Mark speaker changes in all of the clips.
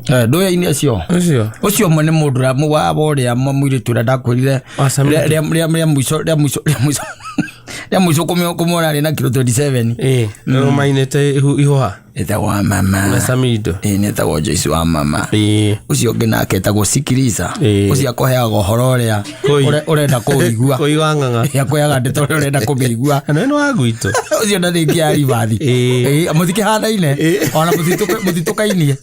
Speaker 1: Eh, ndũyaine acio.
Speaker 2: Ũcio.
Speaker 1: Ũcio ũmwe nĩ mũndũ ũrĩa wa ũrĩa mũirĩtu ũrĩa ndakwĩrire.
Speaker 2: Wa Samido.
Speaker 1: Rĩa mũico rĩa mũico rĩa mũico rĩa mũico kũmwona arĩ na kiro 27.
Speaker 2: Ĩĩ, nĩmainĩte ihũha.
Speaker 1: Etagwo wa mama.
Speaker 2: Na Samido.
Speaker 1: Ĩĩ, nĩ etagwo Joyce wa mama.
Speaker 2: Ĩĩ.
Speaker 1: Ũcio ũngĩ nake etagwo Sikiliza.
Speaker 2: Ĩĩ.
Speaker 1: Ũcio akũheaga ũhoro ũrĩa
Speaker 2: Kũi.
Speaker 1: ũrenda kũũigua.
Speaker 2: Kũi wa ng'ang'a.
Speaker 1: Ĩĩ, akũheaga ndeto ũrĩa ũrenda kũmĩigua.
Speaker 2: Na nĩ wa gwitũ.
Speaker 1: Ũcio na rĩngĩ ya ribathi.
Speaker 2: Ĩĩ.
Speaker 1: Ĩĩ, mũtikĩhanaine. Ona mũtitũkainie.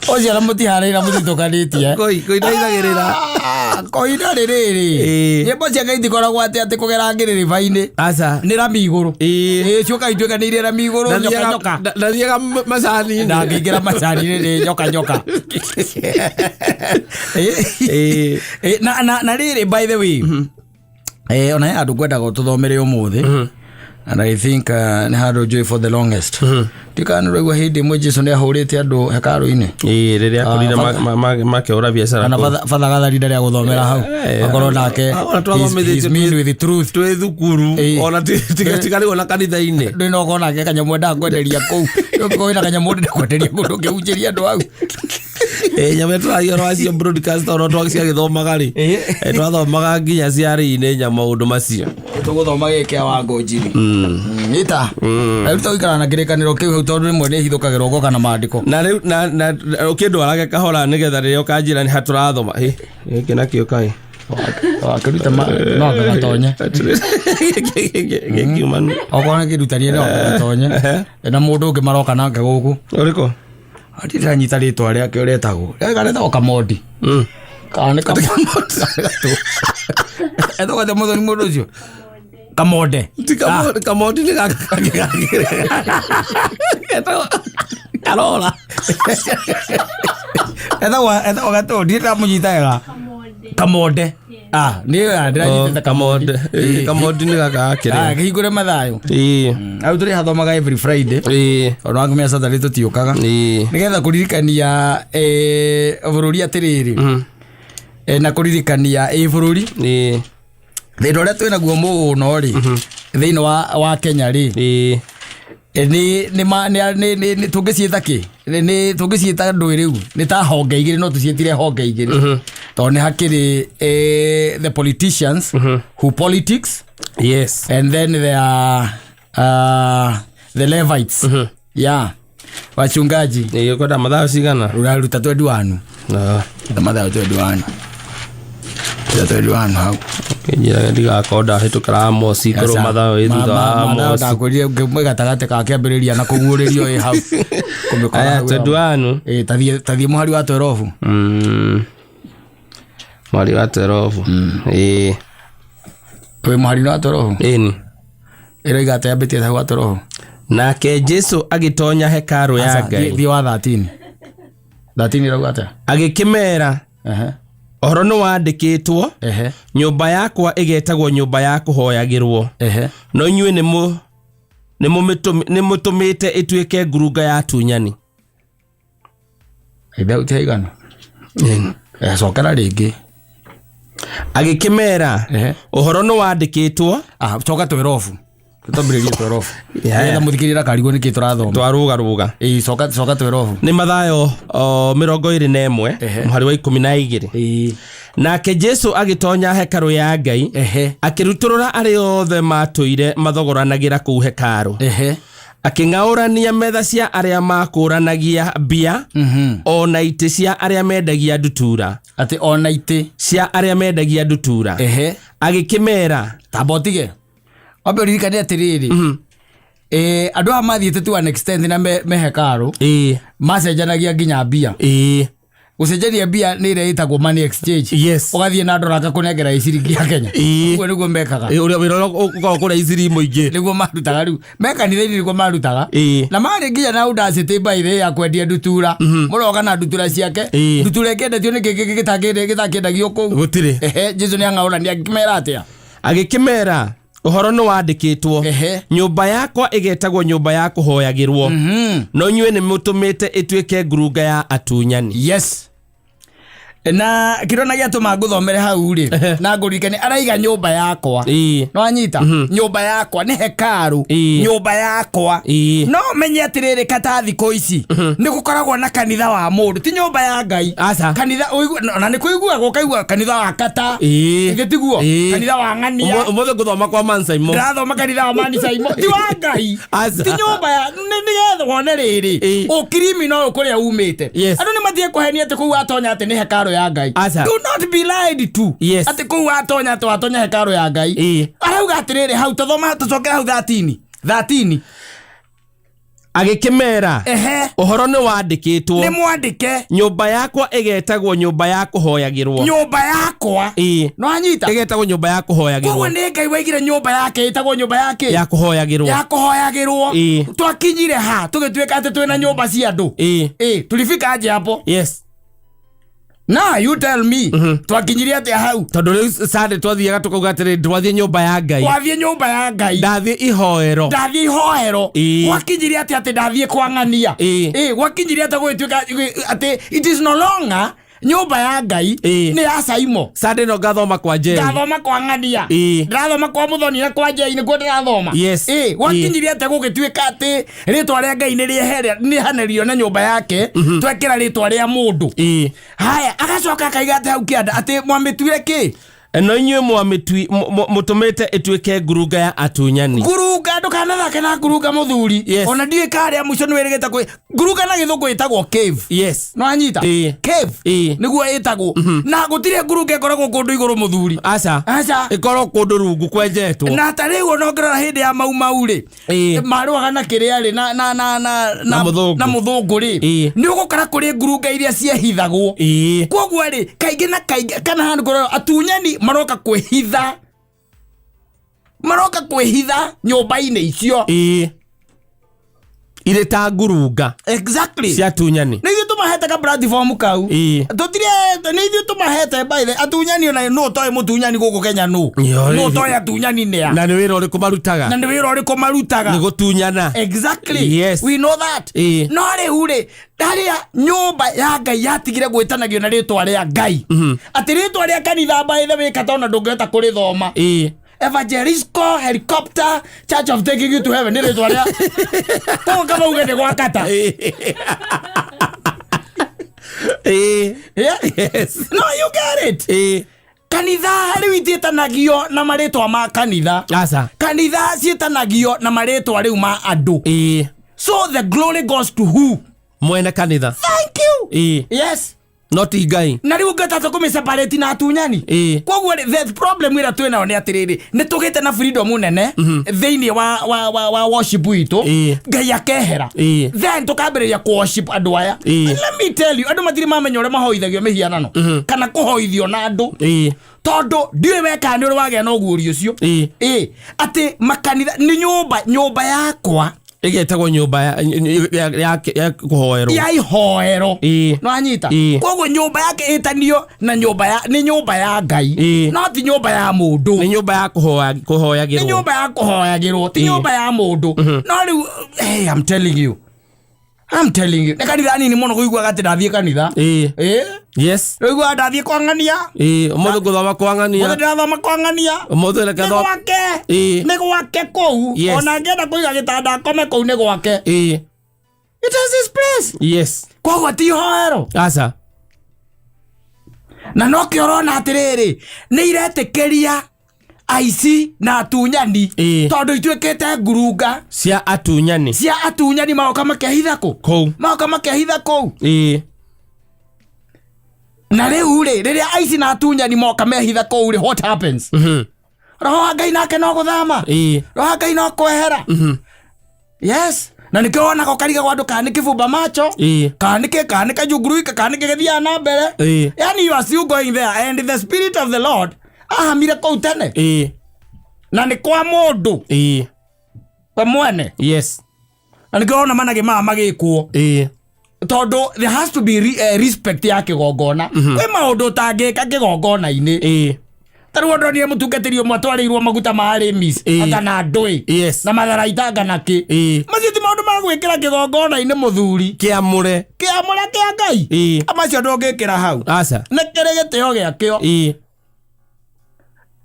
Speaker 1: Ũcio na mũtihanaine na mũtitũkanĩtie.
Speaker 2: Kũi, kũi ndaigagĩrĩra.
Speaker 1: Ah, koina rĩ rĩrĩ.
Speaker 2: Ĩĩ.
Speaker 1: Nyĩmbo ciake itikoragwo atĩ atĩ kũgera ngĩrĩrĩba-inĩ.
Speaker 2: Aca.
Speaker 1: Nĩ rami igũrũ.
Speaker 2: Ĩĩ.
Speaker 1: Ĩĩ, ciũka ituĩkanĩirie rami igũrũ nyoka nyoka.
Speaker 2: Ndathiaga macani-inĩ.
Speaker 1: Ndangĩingĩra macani-inĩ nĩ nyoka nyoka.
Speaker 2: Ĩĩ.
Speaker 1: Ĩĩ, na rĩrĩ, by the way, ona he handũ ngwendaga ũtũthomere ũmũthĩ, and I think nĩ handũ njũĩ for the longest. Ndikana nĩ ũraigua hĩndĩ ĩmwe Jesu nĩ ahũrĩte andũ hekarũ-inĩ.
Speaker 2: Ĩĩ, rĩrĩa akorire makĩhũra biacara
Speaker 1: Kana
Speaker 2: kũu.
Speaker 1: Father Gathari ndarĩ agũthomera hau. Akorwo nake
Speaker 2: Ona twathomithĩtio
Speaker 1: he's mean with the truth.
Speaker 2: Twĩ thukuru.
Speaker 1: Ĩĩ.
Speaker 2: Ona tigarĩwo na kanitha-inĩ.
Speaker 1: Ndĩ no korwo nake kanyamũ endaga kwenderia kũu. Ũngĩkorwo wĩna kanyamũ ndĩrenda kwenderia kũu, ndũngĩhunjĩria andũ hau.
Speaker 2: Ĩĩ, nyamũ ĩrĩa tũragia ũhoro wacio broadcast ona ciagĩthomaga rĩ.
Speaker 1: Ĩĩ.
Speaker 2: Twathomaga nginya ciarĩ-inĩ nya maũndũ macio.
Speaker 1: Tũgũthoma gĩkĩ kĩa Wangũnjiri ĩta rĩu tũgũikara na kĩrĩkanĩro kĩu hau, tondũ rĩmwe nĩ hithũkagĩrwo ngoka na maandĩko.
Speaker 2: Na rĩu na ũkĩndwarage kahora nĩgetha rĩrĩa ũkanjĩra nĩ hatũrathoma. Ĩ, gĩkĩ nakĩo kaĩ.
Speaker 1: Wakĩruta no anga gatonye.
Speaker 2: Gĩkiuma.
Speaker 1: Okorwo nĩ kĩrutanie no anga gatonye na mũndũ ũngĩ maroka nake gũkũ.
Speaker 2: Ũrĩkũ?
Speaker 1: Ndiranyita rĩtwa rĩake ũrĩa etagwo. Etagwo Kamondi. Kana nĩ Kamondi. Etagwo atĩa mũthoni mũndũ ũcio? Kamonde.
Speaker 2: Ti Kamondi, Kamondi nĩ gaka kangĩ gakĩrĩ. Getagwo Karora.
Speaker 1: Etagwo gatũ, ndirĩ ndamũnyita wega. Kamonde. Ah, nĩ ndĩranyitĩte.
Speaker 2: Kamonde. Ĩĩ, Kamondi nĩ gaka
Speaker 1: Ah,
Speaker 2: gakĩrĩ.
Speaker 1: kĩhingũre Mathayo.
Speaker 2: Ĩĩ.
Speaker 1: Hau tũrĩ hathomaga every Friday.
Speaker 2: Ĩĩ.
Speaker 1: Ona wangĩmenya Saturday tũtiũkaga.
Speaker 2: Ĩĩ.
Speaker 1: Nĩgetha kũririkania bũrũri atĩrĩrĩ. Na kũririkania ĩ bũrũri
Speaker 2: Ĩĩ.
Speaker 1: thĩna ũrĩa twĩ naguo mũno rĩ thĩinĩ wa Kenya rĩ.
Speaker 2: Ĩĩ.
Speaker 1: Nĩ nĩ ma nĩ nĩ nĩ nĩ tũngĩciĩta kĩ? Nĩ tũngĩciĩta ndũĩ rĩu nĩ ta honge igĩrĩ, no tũciĩtire honge igĩrĩ, tondũ nĩ hakĩrĩ the politicians who politics and then there are the Levites, yeah, wachungaji.
Speaker 2: Ĩĩ, ũkwenda mathaa cigana?
Speaker 1: Rũraruta 21.
Speaker 2: Ah.
Speaker 1: Ruta Mathayo 21, ruta 21 hau.
Speaker 2: Kĩnjĩraga ndigakorwo ndahĩtũkĩra Amosi, ngorwo mathaa ĩ thutha wa Amosi.
Speaker 1: Ndakwĩrire ngĩmwe gatagatĩ ka kĩambĩrĩria na kũguũrĩrio ĩ hau kũmĩkora
Speaker 2: Aya,
Speaker 1: hau.
Speaker 2: 21.
Speaker 1: Ĩ, tathiĩ mũhari wa 12.
Speaker 2: Mwari wa 12. Ĩĩ.
Speaker 1: Wĩ mũhari wa 12?
Speaker 2: Ĩni.
Speaker 1: Ĩroiga atĩ yambĩtie hau wa 12.
Speaker 2: Nake Jesu agĩtonya hekarũ ya
Speaker 1: Aca,
Speaker 2: Ngai.
Speaker 1: Thiĩ wa 13. 13 ĩrauga atĩa?
Speaker 2: Agĩkĩmera, ũhoro nĩ wandĩkĩtwo, nyũmba yakwa ĩgetagwo nyũmba ya kũhoyagĩrwo, no inyuĩ nĩ mũtũmĩte ĩtuĩke ngurunga ya atunyani.
Speaker 1: Ithe ũtiaigana. Cokera rĩngĩ.
Speaker 2: Agĩkĩmera, ũhoro nĩ wandĩkĩtwo.
Speaker 1: Ah, coka 12, tũtambĩrĩrie 12.
Speaker 2: Yeah.
Speaker 1: Nĩgetha mũthikĩrĩria akarigwo nĩkĩ tũrathoma.
Speaker 2: Twarũgarũga.
Speaker 1: Ĩĩ, coka coka 12.
Speaker 2: Nĩ Mathayo o, 21, mũhari wa 12. Nake Jesu agĩtonya hekarũ ya Ngai, akĩrutũrũra arĩa othe matũire mathogoranagĩra kũu hekarũ, akĩng'aũrania metha cia arĩa makũranagia mbia, o na itĩ cia arĩa mendagia ndutura.
Speaker 1: Atĩ ona itĩ
Speaker 2: cia arĩa mendagia ndutura. Agĩkĩmera,
Speaker 1: Tamba ũtige, wambe ũririkane atĩrĩrĩ, andũ aya mathiĩte to an extent na me hekarũ macenjanagia nginya mbia. Gũcenjania mbia nĩ ĩrĩa ĩtagwo money exchange. Ũgathiĩ na ndora akakũnengera ĩ ciringi ya Kenya. Ũguo nĩguo mekaga.
Speaker 2: Ĩĩ, ũrĩa wĩra ũrĩa ũkoragwo kũrĩa iciri mũingĩ.
Speaker 1: Nĩguo marutaga rĩu me kanitha-inĩ, nĩguo marutaga. Na marĩ nginya na audacity by the way ya kwendia ndutura. Mũroka na ndutura ciake. Ndutura ĩkĩendetio nĩ kĩngĩ gĩtakĩendagio kũu?
Speaker 2: Gũtirĩ.
Speaker 1: Ehe, Jesu nĩ ang'aũrania, akĩmera atĩa?
Speaker 2: Agĩkĩmera, ũhoro nĩ wandĩkĩtwo, nyũmba yakwa ĩgetagwo nyũmba ya kũhoyagĩrwo, no inyuĩ nĩ mũtũmĩte ĩtuĩke ngurunga ya atunyani.
Speaker 1: Yes. Na kĩrona gĩatũma ngũthomere hau rĩ na ngũririkane, araiga nyũmba yakwa. No anyita nyũmba yakwa nĩ hekaru. Nyũmba yakwa. No menye atĩrĩrĩ, kata thikũ ici nĩ gũkoragwo na kanitha wa mũndũ, ti nyũmba ya Ngai.
Speaker 2: Aca.
Speaker 1: Kanitha na nĩ kũiguagwo, ũkaigua kanitha wa kata. Githĩ tiguo? Kanitha wa ng'ania.
Speaker 2: Ũmũthĩ ngũthoma kwa Mansaimo.
Speaker 1: Ndĩrathoma kanitha wa Manicaimo, ti wa Ngai.
Speaker 2: Aca.
Speaker 1: Ti nyũmba ya nĩgetha wone rĩrĩ ũkirimi no kũrĩa umĩte. Andũ nĩ matige kũhenia atĩ kũu watonya atĩ nĩ hekaro ya Ngai.
Speaker 2: Aca.
Speaker 1: Do not be lied to. Atĩ kũu watonya atĩ watonya hekaro ya Ngai. Arauga atĩrĩrĩ hau, tũthoma tũcokere hau 13 13.
Speaker 2: Agĩkĩmera, ũhoro nĩ wandĩkĩtwo,
Speaker 1: Nĩ mwandĩke,
Speaker 2: nyũmba yakwa ĩgetagwo nyũmba ya kũhoyagĩrwo.
Speaker 1: Nyũmba yakwa. No anyita.
Speaker 2: Ĩgetagwo nyũmba ya
Speaker 1: Koguo
Speaker 2: kũhoyagĩrwo.
Speaker 1: Nĩ Ngai waigire nyũmba yake ĩtagwo nyũmba yake
Speaker 2: Ya kũhoyagĩrwo.
Speaker 1: Ya kũhoyagĩrwo. Twakinyire ha tũgĩtuĩka atĩ twĩna nyũmba cia andũ? Tulifika aje hapo? Now you tell me, twakinyire atĩa hau?
Speaker 2: Tondũ rĩu Sunday twathiaga tũkauga atĩrĩ, twathiĩ nyũmba ya Ngai.
Speaker 1: Wathiĩ nyũmba ya Ngai.
Speaker 2: Ndathiĩ ihoero.
Speaker 1: Ndathiĩ ihoero. Gwakinyire atĩa atĩ ndathiĩ kwa ng'ania? Gwakinyire atĩa gũgĩtuĩka atĩ it is no longer nyũmba ya Ngai, nĩ ya Saimo?
Speaker 2: Sunday no ngathoma kwa Njeri.
Speaker 1: Ndathoma kwa ng'ania. Ndĩrathoma kwa Mũthoni na kwa Njei, nĩkuo ndĩrathoma. Gwakinyire atĩa gũgĩtuĩka atĩ rĩtwa rĩa Ngai nĩ rĩehanĩrio na nyũmba yake, twekĩra rĩtwa rĩa mũndũ? Haya, agacoka akaiga atĩ hau kĩanda atĩ mwamĩtuire kĩ?
Speaker 2: No inyuĩ mũtũmĩte ĩtuĩke ngurunga ya atunyani.
Speaker 1: Ngurunga, ndũkanathake na ngurunga, mũthuri. Ona ndiũĩ karĩa mũico nĩ wĩrĩgĩte kwĩ ngurunga, na gĩthũngũ ĩtagwo cave. No anyita. Cave. Nĩguo ĩtagwo, na gũtirĩ ngurunga ĩkoragwo kũndũ igũrũ, mũthuri.
Speaker 2: Aca.
Speaker 1: Aca.
Speaker 2: Ĩkorwo kũndũ rungu kwenjetwo.
Speaker 1: Na ta rĩu ona ũngĩrora hĩndĩ ya Mau Mau rĩ, marũaga na kĩrĩa rĩ na na na na
Speaker 2: Na mũthũngũ.
Speaker 1: Na mũthũngũ rĩ, nĩ ũgũkora kũrĩ ngurunga iria ciehithagwo. Koguo rĩ, kaingĩ na kaingĩ kana handũ kũrora atunyani maroka kwĩhitha, maroka kwĩhitha nyũmba-inĩ icio.
Speaker 2: Irĩ ta ngurunga cia atunyani.
Speaker 1: Nĩ ithuĩ tũmahete ka platform kau. Tũtirĩ, nĩ ithuĩ tũmahete. By the atunyani, ona nũ ũtoĩ mũtunyani gũkũ Kenya? Nũ nũ ũtoĩ atunyani nĩa?
Speaker 2: Na nĩ wĩra ũrĩkũ marutaga?
Speaker 1: Na nĩ wĩra ũrĩkũ marutaga?
Speaker 2: Nĩ gũtunyana.
Speaker 1: We know that. No rĩu rĩ, harĩa nyũmba ya Ngai yatigire gwĩtanagio na rĩtwa rĩa Ngai, atĩ rĩtwa rĩa kanitha, by the way, kata ona ndũngĩhota kũrĩthoma. Evangelisco Helicopter Church of Taking You to Heaven nĩ rĩtwa rĩa koguo kama uge nĩ gwakata. Yeah? No, you get it. Kanitha rĩu itiĩtanagio na marĩtwa ma kanitha.
Speaker 2: Aca.
Speaker 1: Kanitha ciĩtanagio na marĩtwa rĩu ma andũ. So the glory goes to who?
Speaker 2: Mwene kanitha.
Speaker 1: Thank you.
Speaker 2: No ti Ngai.
Speaker 1: Na rĩu ngĩtata kũmĩ na atunyani. Koguo rĩ, the problem ĩrĩa twĩ nayo nĩ atĩrĩrĩ, nĩ tũgĩte na freedom nene thĩinĩ wa worship witũ. Ngai akehera. Then tũkambĩrĩria kũ worship andũ aya. And let me tell you, andũ matirĩ mamenya ũrĩa mahoithagio mĩhianano kana kũhoithio na andũ, tondũ ndiũĩ we kana nĩ ũrĩ wagĩa na ũguũri ũcio. Atĩ makanitha nĩ nyũmba yakwa
Speaker 2: Ĩgetagwo nyũmba ya kũhoerwo.
Speaker 1: Ya ihoero. No anyita. Koguo nyũmba yake ĩtanio na nyũmba ya nĩ nyũmba ya Ngai, no ti nyũmba ya mũndũ.
Speaker 2: Nĩ nyũmba ya
Speaker 1: Nĩ
Speaker 2: kũhoyagĩrwo.
Speaker 1: Nyũmba ya kũhoyagĩrwo, ti nyũmba ya mũndũ. No rĩu, hey, I'm telling you, I'm telling you, nĩ kanitha nini mũno kũiguaga atĩ ndathiĩ kanitha. Rĩiguaga ndathiĩ kwa ng'ania.
Speaker 2: Ũmũthĩ ngũthoma kwa ng'ania.
Speaker 1: Mũthĩ ndĩrathoma kwa ng'ania.
Speaker 2: Ũmũthĩ reke
Speaker 1: Nĩ gwake. Nĩ gwake kũu. Ona angĩenda kũiga gĩtanda akome kũu, nĩ gwake. It is his place. Koguo ti ihoero.
Speaker 2: Aca.
Speaker 1: Na nokĩo ũrona atĩrĩrĩ, nĩ iretĩkĩria aici na atunyani, tondũ ituĩkĩte ngurunga
Speaker 2: cia atunyani.
Speaker 1: Cia atunyani, magoka makehitha kũ?
Speaker 2: Kũu.
Speaker 1: Magoka makehitha kũu. Na rĩu rĩ, rĩrĩa aici na atunyani moka mehitha kũu rĩ, what happens? Roho wa Ngai nake no gũthama. Roho wa Ngai no kwehera. Yes, na nĩkĩo wonaga ũkarigagwo andũ kana nĩ kĩbumba macho, kana nĩ kana nĩ kajunguruika, kana nĩ gĩgĩthiaga na mbere. Yani you are still going there and the spirit of the Lord ahamire kũu tene. Na nĩ kwa mũndũ we mwene. Na nĩkĩo wona managĩ maya magĩkwo, tondũ there has to be respect ya kĩgongona. Kwĩ maũndũ ũtangĩka kĩgongona-inĩ. Ta rĩu ndonire mũtungatĩri ũmwe atwarĩirwo maguta ma arĩmis anga na ndũĩ na matharaitanga na kĩ. Macio ti maũndũ ma Gwĩkĩra kĩgongona-inĩ mũthuri
Speaker 2: Kĩamũre.
Speaker 1: Kĩamũre kĩa Ngai. Macio ndũngĩkĩra hau.
Speaker 2: Aca.
Speaker 1: Nĩ kĩrĩ gĩtĩo gĩakĩo.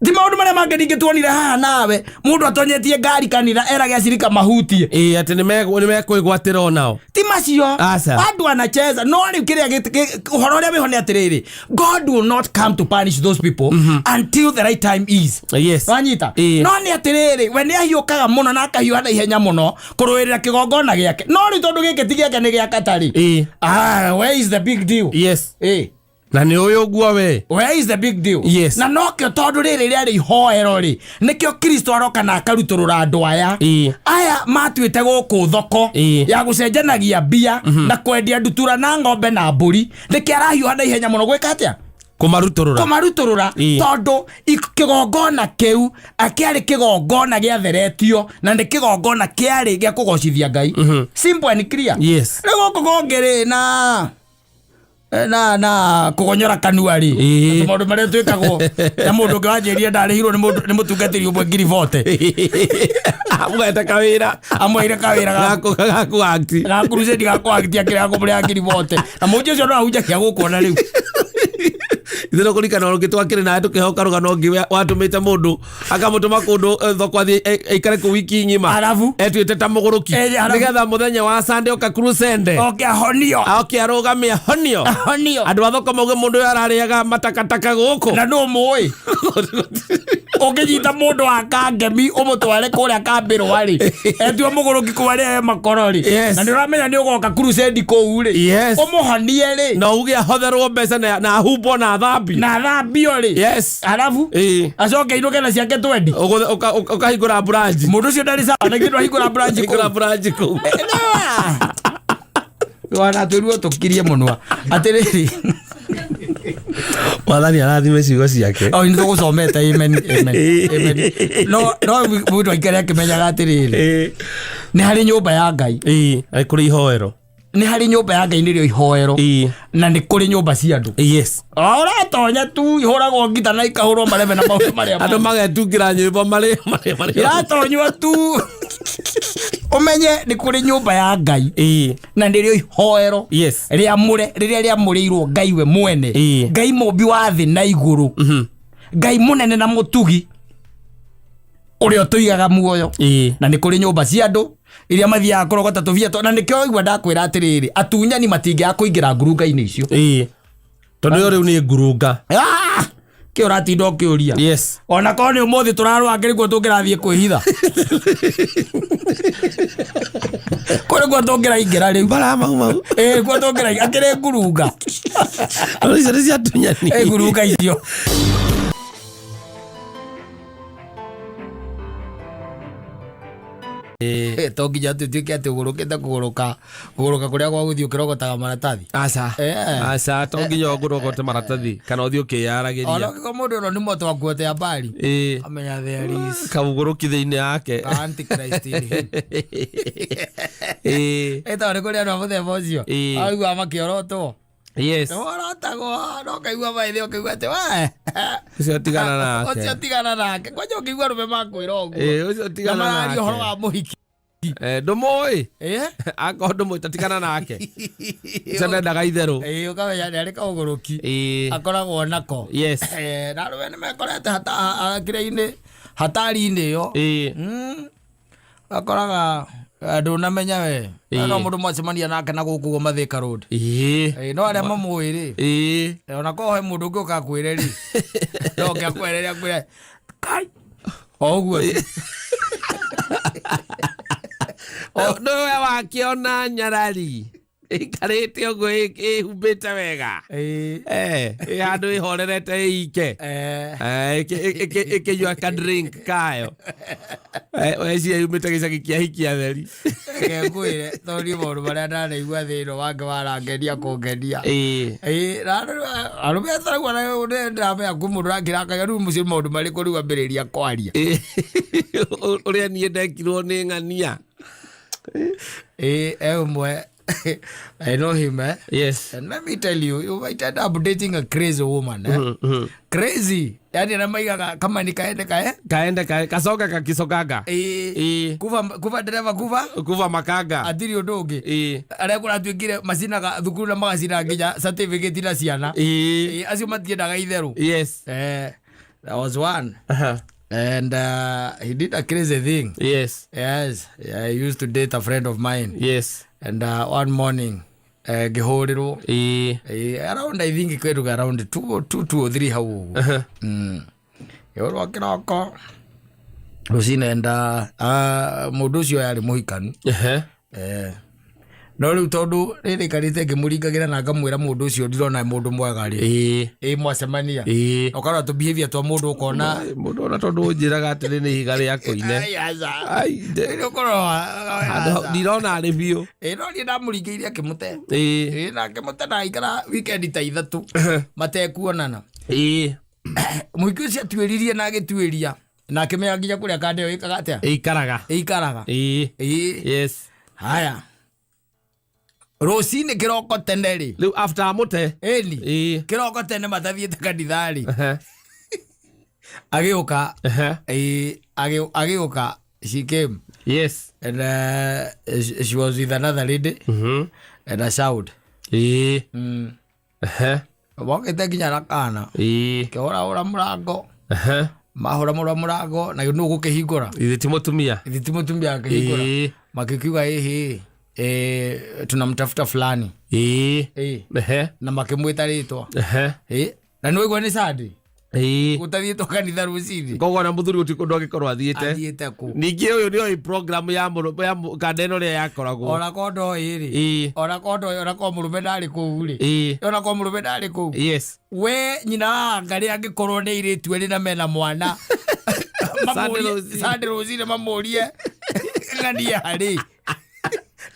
Speaker 1: Ti maũndũ marĩa mangĩ ningĩ tuonire haha nawe, mũndũ atonyetie ngari kanitha erage acirika mahutie.
Speaker 2: Ĩĩ, atĩ nĩ mekwĩgwatĩra onao.
Speaker 1: Ti macio.
Speaker 2: Aca.
Speaker 1: Andũ anacheza. No rĩu kĩrĩa ũhoro ũrĩa wĩho nĩ atĩrĩrĩ, God will not come to punish those people until the right time is. Wanyita?
Speaker 2: Ĩĩ.
Speaker 1: No nĩ atĩrĩrĩ, we nĩ ahiũkaga mũno na akahiũha na ihenya mũno kũrũĩrĩra kĩgongona gĩake. No rĩu tondũ gĩkĩ ti gĩake, nĩ gĩa katarĩ. Ah, where is the big deal?
Speaker 2: Na nĩ ũyũ ũguo we.
Speaker 1: Where is the big deal? Na nokĩo tondũ rĩrĩ rĩarĩ ihoero rĩ, nĩkĩo Kristo aroka na akarutũrũra andũ aya. Aya matuĩte gũkũ thoko ya gũcenjanagia mbia na kwendia ndutura na ng'ombe na mbũri. Nĩkĩo arahiũha na ihenya mũno gwĩka atĩa?
Speaker 2: Kũmarutũrũra.
Speaker 1: Kũmarutũrũra. Tondũ kĩgongona kĩu kĩarĩ kĩgongona gĩatheretio na nĩ kĩgongona kĩarĩ gĩa kũgocithia Ngai. Simple and clear. Rĩu gũkũ kũngĩ rĩ, na kũgonyora kanua rĩ, maũndũ marĩa twĩkagwo na mũndũ ũngĩ wanjĩrire ndarĩhirwo nĩ mũndũ, nĩ mũtungatĩri ũmwe 40,000.
Speaker 2: Amwete kawĩra.
Speaker 1: Amwĩire kawĩra
Speaker 2: gaku act.
Speaker 1: Ga crusade, ga kũaktia, kĩrĩa gakũmũrĩha 40,000, na mũnji ũcio no ahunjagia gũkũ ona rĩu.
Speaker 2: Ithuĩ no kũririkana ũngĩ twakĩrĩ nawe tũkĩhoka rũgano ũngĩ watũmĩte mũndũ akamũtũma kũndũ thoko athiĩ aikare kũu wiki ng'ima.
Speaker 1: Arabu?
Speaker 2: Etuĩte ta mũgũrũki.
Speaker 1: Arabu.
Speaker 2: Nĩgetha mũthenya wa Sunday oka crusade.
Speaker 1: Oke ahonio.
Speaker 2: Oke arũgame ahonio.
Speaker 1: Ahonio.
Speaker 2: Andũ a thoko mauge mũndũ ũyũ ararĩaga matakataka gũkũ.
Speaker 1: Na nũ mũĩ ũngĩnyita mũndũ wa kangemi ũmũtware kũrĩa kambĩrwa rĩ, etue mũgũrũki kũu arĩa e makoro rĩ, na nĩ ũramenya nĩ ũgoka crusade kũu rĩ, ũmũhonie rĩ,
Speaker 2: na uge ahotherwo mbeca na ahumbwo na athambio.
Speaker 1: Na athambio rĩ. Arabu acoke inũke na ciake 20.
Speaker 2: Ũkahingũra branch.
Speaker 1: Mũndũ ũcio ndarĩ sawa na kĩndũ ahingũra branch kũu.
Speaker 2: Hingũra branch kũu.
Speaker 1: Wana twĩruo tũkirie mũnwa atĩrĩrĩ.
Speaker 2: Mwathani arathime ciugo ciake.
Speaker 1: O nĩ tũgũcomete. Amen, amen, amen. No mũndũ aikare akĩmenyaga atĩrĩrĩ, nĩ harĩ nyũmba ya Ngai.
Speaker 2: Ĩĩ, kũrĩ ihoero.
Speaker 1: Nĩ harĩ nyũmba ya Ngai, nĩrĩo ihoero. Na nĩ kũrĩ nyũmba cia andũ. O ũratonya tu ihũragwo ngita na ikahũrwo marebe na maũndũ marĩa
Speaker 2: Andũ magetungĩra nyĩmbo marĩ
Speaker 1: iratonywo tu ũmenye nĩ kũrĩ nyũmba ya Ngai na nĩrĩo ihoero rĩamũre, rĩrĩa rĩamũrĩirwo Ngai we mwene. Ngai mũmbi wa thĩ na igũrũ, Ngai mũnene na mũtugi ũrĩa ũtũigaga muoyo. Na nĩ kũrĩ nyũmba cia andũ iria mathiaga kũrogota tũbia na nĩkĩo igua ndakwĩra atĩrĩrĩ, atunyani matingĩaga kũingĩra ngurunga-inĩ icio.
Speaker 2: Tondũ ĩyo rĩu nĩ ngurunga.
Speaker 1: Ah! Kĩ ũratinda ũkĩũria? Ona korwo nĩ ũmũthĩ tũrarũa nĩguo tũngĩrathiĩ kwĩhitha kũ nĩguo tũngĩraingĩra rĩu.
Speaker 2: Bara mau mau.
Speaker 1: Ĩĩ, kuo tũngĩraingĩra akĩrĩ ngurunga.
Speaker 2: Tondũ icio nĩ cia atunyani.
Speaker 1: Ĩ, ngurunga icio. To nginya tutuĩke atĩ ũgũrũkĩte kũgũrũka kũgũrũka kũrĩa gwa gũthiĩ ũkĩrogotaga maratathi.
Speaker 2: Aca. Aca, to nginya ũgũrogote maratathi kana ũthiĩ
Speaker 1: Ona
Speaker 2: ũkĩyaragĩria.
Speaker 1: ũngĩkorwo mũndũ ĩno nĩ moto wakuote habari, amenya there is
Speaker 2: Kaũgũrũki thĩinĩ yake.
Speaker 1: Antichrist in him. Ĩtondũ nĩ kũrĩ andũ a mũthemba ũcio. Aiguaga makĩorotwo. Nĩworotagwo no kaigua maithe ũkaigua atĩ we
Speaker 2: Ũcio tigana nake.
Speaker 1: Ũcio tigana nake kwanja ũkĩigua arũme makwĩra ũguo.
Speaker 2: Ũcio
Speaker 1: Na
Speaker 2: tigana
Speaker 1: mararia ũhoro
Speaker 2: nake.
Speaker 1: wa mũhiki.
Speaker 2: Ndũmũĩ. Akorwo ndũmũĩ ta tigana nake, ũcio ndendaga itherũ.
Speaker 1: Ĩĩ, ũkamenya nĩ arĩ kaũgũrũki akoragwo nako. Na arũme nĩ mekorete kĩrĩa-inĩ, hatari-inĩ ĩyo. Akoraga ndũnamenya we. No mũndũ mwacemania nake na gũkũ ũguo Mathika Road. No arĩa mamũĩ rĩ, ona korwo he mũndũ ũngĩ ũka akwĩre rĩ, no oke akwerere akwĩre kai o ũguo.
Speaker 2: Nĩwe wakĩona nyarari ĩikarĩte ũguo ĩhumbĩte wega. Ĩ handũ ĩhorerete ĩike. Ĩkĩnyua ka drink kayo. Weciria yumĩte gĩcagi kĩa hiki atheri.
Speaker 1: Reke ngwĩre tondũ niĩ maũndũ marĩa ndanaigua thĩ ĩno mangĩ marangenia kũngenia. Ĩĩ, na arũme atarauga na ndĩramenya kwĩ mũndũ ũrakĩrakagia rĩu mũciĩ maũndũ marĩkũ rĩu ambĩrĩria kwaria.
Speaker 2: Ũrĩa niĩ ndekirwo nĩ ng'ania.
Speaker 1: Ĩĩ, e ũmwe. I know him, eh?
Speaker 2: Yes.
Speaker 1: And let me tell you, you might end up dating a crazy woman, eh? Crazy. Yani anamaigaga kama ni kaende kae.
Speaker 2: Kaende kae kacoka kakicokaga.
Speaker 1: Eh,
Speaker 2: Ĩĩ.
Speaker 1: kuva kuva dereva kuva
Speaker 2: Kuva makanga.
Speaker 1: atiri undu ungi.
Speaker 2: Ĩĩ.
Speaker 1: Aria kuratuikire macinaga thukuru na magacina nginya certificate na ciana.
Speaker 2: Ĩĩ.
Speaker 1: Eh, acio matiendaga itheru.
Speaker 2: Yes.
Speaker 1: Eh, there was one
Speaker 2: Aha.
Speaker 1: and he did a crazy thing.
Speaker 2: Yes.
Speaker 1: Yes, I used to date a friend of mine.
Speaker 2: Yes.
Speaker 1: And one morning ngĩhũrĩrwo.
Speaker 2: Ĩĩ.
Speaker 1: Eh, around I think kweruga around 2 or 3 hau ũguo.
Speaker 2: Aha.
Speaker 1: Ngĩhũrwo kĩroko rũcinĩ enda mũndũ ũcio yarĩ mũhikanu.
Speaker 2: Ehe.
Speaker 1: Eh, no rĩu tondũ rĩrĩ ikarĩte ngĩmũringagĩra na ngamwĩra mũndũ ũcio ndirona mũndũ mwega rĩ.
Speaker 2: Ĩĩ.
Speaker 1: Ĩ mwacemania
Speaker 2: Ĩĩ.
Speaker 1: na ũkarora tũ behavior twa mũndũ ũkona.
Speaker 2: Ai, mũndũ ona tondũ ũnjĩraga atĩrĩ nĩ ihiga rĩa kũine.
Speaker 1: Ai, aca.
Speaker 2: Ai,
Speaker 1: Rĩu ũkorwo
Speaker 2: handũ- ndirona arĩ biũ.
Speaker 1: Ĩ no niĩ ndamũringĩire akĩmũte.
Speaker 2: Ĩĩ.
Speaker 1: Ĩ na akĩmũte na aikara weekend ta 3 matekuonana.
Speaker 2: Ĩĩ.
Speaker 1: Mũhiki ũcio atuĩririe na agĩtuĩria na akĩmenya nginya kũrĩa kanda ĩyo ĩkaga atĩa.
Speaker 2: Ĩikaraga.
Speaker 1: Ĩikaraga.
Speaker 2: Ĩĩ.
Speaker 1: Ĩ.
Speaker 2: Yes.
Speaker 1: Haya, rũcinĩ kĩroko tene rĩ.
Speaker 2: Rĩu after amũte.
Speaker 1: Ĩni.
Speaker 2: Ĩĩ.
Speaker 1: Kĩroko tene matathiĩte kanitha rĩ.
Speaker 2: Ehe.
Speaker 1: Agĩũka.
Speaker 2: Ehe.
Speaker 1: Ĩ, agĩũka, she came
Speaker 2: Yes.
Speaker 1: and she was with another lady and a child.
Speaker 2: Ĩĩ. Ehe.
Speaker 1: Mokĩte nginya na kana.
Speaker 2: Ĩĩ.
Speaker 1: Kĩhũrahũra mũrango.
Speaker 2: Ehe.
Speaker 1: Mahũra mũra mũrango na nũ gũkĩhingũra.
Speaker 2: Ithe ti mũtumia.
Speaker 1: Ithe ti mũtumia akĩhingũra.
Speaker 2: Ĩĩ.
Speaker 1: Makikiuga ĩhĩ, tunamtafuta fulani.
Speaker 2: Ĩĩ.
Speaker 1: Ĩ.
Speaker 2: Ehe.
Speaker 1: Na makĩmwĩta rĩtwa.
Speaker 2: Ehe.
Speaker 1: Ĩ, na nĩ waigua nĩ Sunday.
Speaker 2: Ĩĩ.
Speaker 1: Gũtathiĩtwo kanitha rũcinĩ.
Speaker 2: Koguo ona mũthuri gũtirĩ kũndũ angĩkorwo athiĩte.
Speaker 1: Athiĩte kũ?
Speaker 2: Ningĩ ũyũ nĩoĩ program ya mũrũ ya kanda ĩno ũrĩa yakoragwo.
Speaker 1: Ona ko ndoĩ rĩ.
Speaker 2: Ĩĩ.
Speaker 1: Ona ko ndoĩ, ona ko mũrũme ndarĩ kũu rĩ.
Speaker 2: Ĩĩ.
Speaker 1: Ona ko mũrũme ndarĩ kũu.
Speaker 2: Yes.
Speaker 1: We nyina wa Ngarĩ angĩkorwo nĩ airĩtu erĩ na mena mwana.
Speaker 2: Sunday
Speaker 1: Mamũrie
Speaker 2: rũcinĩ.
Speaker 1: Sunday rũcinĩ mamũrie ng'ania harĩ.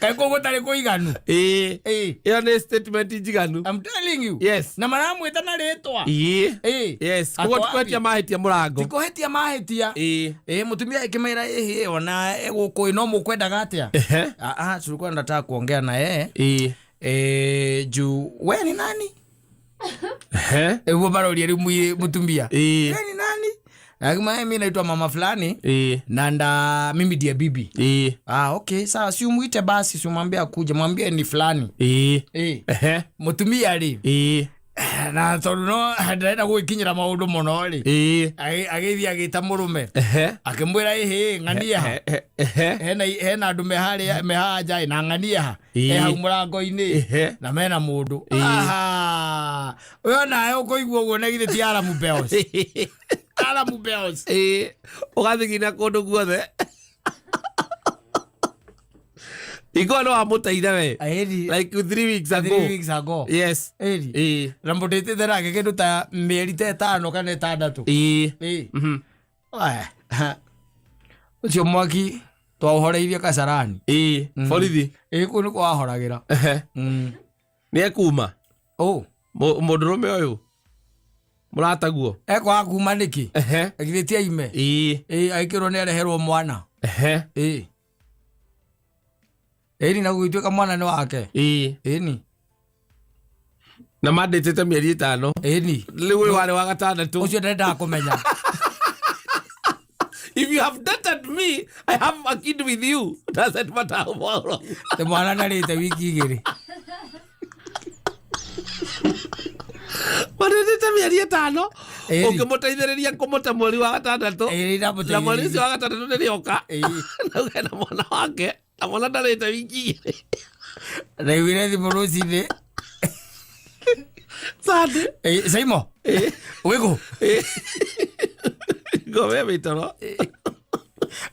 Speaker 1: Kaĩ kũu gũtarĩ kũiganu.
Speaker 2: Ĩĩ.
Speaker 1: Ĩĩ.
Speaker 2: Ĩyo nĩ statement njiganu.
Speaker 1: I'm telling you.
Speaker 2: Yes.
Speaker 1: Na maramwĩta na rĩtwa.
Speaker 2: Ĩĩ.
Speaker 1: Ĩĩ.
Speaker 2: Yes.
Speaker 1: Ako
Speaker 2: Koguo
Speaker 1: wapi?
Speaker 2: tikũhĩtia mahĩtia mũrango.
Speaker 1: Tikũhĩtia mahĩtia.
Speaker 2: Ĩĩ.
Speaker 1: Ĩĩ, mũtumia akĩmera ĩhĩ ona gũkũ no mũkwendaga atĩa?
Speaker 2: Ehe.
Speaker 1: Ah, ah, tulikuwa nataka kuongea na yeye.
Speaker 2: Ĩĩ.
Speaker 1: Eh, juu we ni nani?
Speaker 2: Ehe.
Speaker 1: Eguo baroria rĩu mũtumia.
Speaker 2: Ĩĩ.
Speaker 1: We ni nani? Akima mimi naitwa mama fulani
Speaker 2: Ĩĩ.
Speaker 1: na nda mimi ndiye bibi.
Speaker 2: Ĩĩ.
Speaker 1: Ah, okay, sawa, si umuite basi, si umwambie akuje, mwambie ni fulani.
Speaker 2: Ĩĩ.
Speaker 1: Eh.
Speaker 2: Ehe.
Speaker 1: Mũtumia rĩ
Speaker 2: Ĩĩ.
Speaker 1: na tondũ no ndarenda gwĩkinyĩra maũndũ mũno rĩ.
Speaker 2: Ĩĩ.
Speaker 1: Agĩthiĩ agĩta mũrũme.
Speaker 2: Ehe.
Speaker 1: Akĩmwĩra ĩhĩ ng'ania ha.
Speaker 2: Ehe. Ehe.
Speaker 1: Hena andũ me harĩa me haha nja ĩ, na ng'ania ha.
Speaker 2: Ĩĩ.
Speaker 1: E hau mũrango-inĩ.
Speaker 2: Ehe.
Speaker 1: Na mena mũndũ. Aha. We nawe ũkũigua ũguo na githĩ ti alarm bells. Alarm bells.
Speaker 2: Ĩĩ. Ũgathigina kũndũ guothe. Iko no amũteire we.
Speaker 1: Ĩni.
Speaker 2: Like 3 weeks ago.
Speaker 1: 3 weeks ago.
Speaker 2: Yes.
Speaker 1: Ĩni.
Speaker 2: Ĩĩ.
Speaker 1: Na mũndĩtĩte nake kĩndũ ta mĩeri ta 5 kana 6.
Speaker 2: Ĩĩ.
Speaker 1: Ĩĩ. Aya. Ũcio mwaki twaũhoreirie Kasarani.
Speaker 2: Ĩĩ. Borithi.
Speaker 1: Ĩĩ, kũu nĩkuo wahoragĩra.
Speaker 2: Ehe. Nĩ ekuma.
Speaker 1: Ũ.
Speaker 2: Mũndũrũme ũyũ. Mũrataguo.
Speaker 1: Ekwaga kuma nĩkĩ?
Speaker 2: Ehe.
Speaker 1: Githĩ ti aime?
Speaker 2: Ĩĩ.
Speaker 1: Ĩĩ, agĩkĩrwo nĩ areherwo mwana.
Speaker 2: Ehe.
Speaker 1: Ĩĩ. Ĩni na gũgĩtuĩka mwana nĩ wake.
Speaker 2: Ĩĩ.
Speaker 1: Ĩni.
Speaker 2: Na mandĩtĩte mĩeri 5.
Speaker 1: Ĩni.
Speaker 2: Rĩu ũyũ warĩ wa gatandatũ.
Speaker 1: Ũcio ndendaga kũmenya.
Speaker 2: If you have dated me, I have a kid with you. Doesn't matter how long.
Speaker 1: Te mwana ndarĩte wiki 2.
Speaker 2: Mandĩtĩte mĩeri 5.
Speaker 1: Ĩĩ.
Speaker 2: Ũkĩmũteithĩrĩria kũmũte mweri wa gatandatũ.
Speaker 1: Ĩĩ,
Speaker 2: Na mweri
Speaker 1: ndamũteithĩrĩirie.
Speaker 2: ũcio wa gatandatũ nĩrĩoka.
Speaker 1: Ĩĩ.
Speaker 2: Na ũgĩe na mwana wake. Na mwana ndarĩte wiki 2.
Speaker 1: Ndaiguire thimũ rũcinĩ.
Speaker 2: Sunday.
Speaker 1: Ĩĩ, Saimo. Wĩkũ?
Speaker 2: Ngome mĩtoro.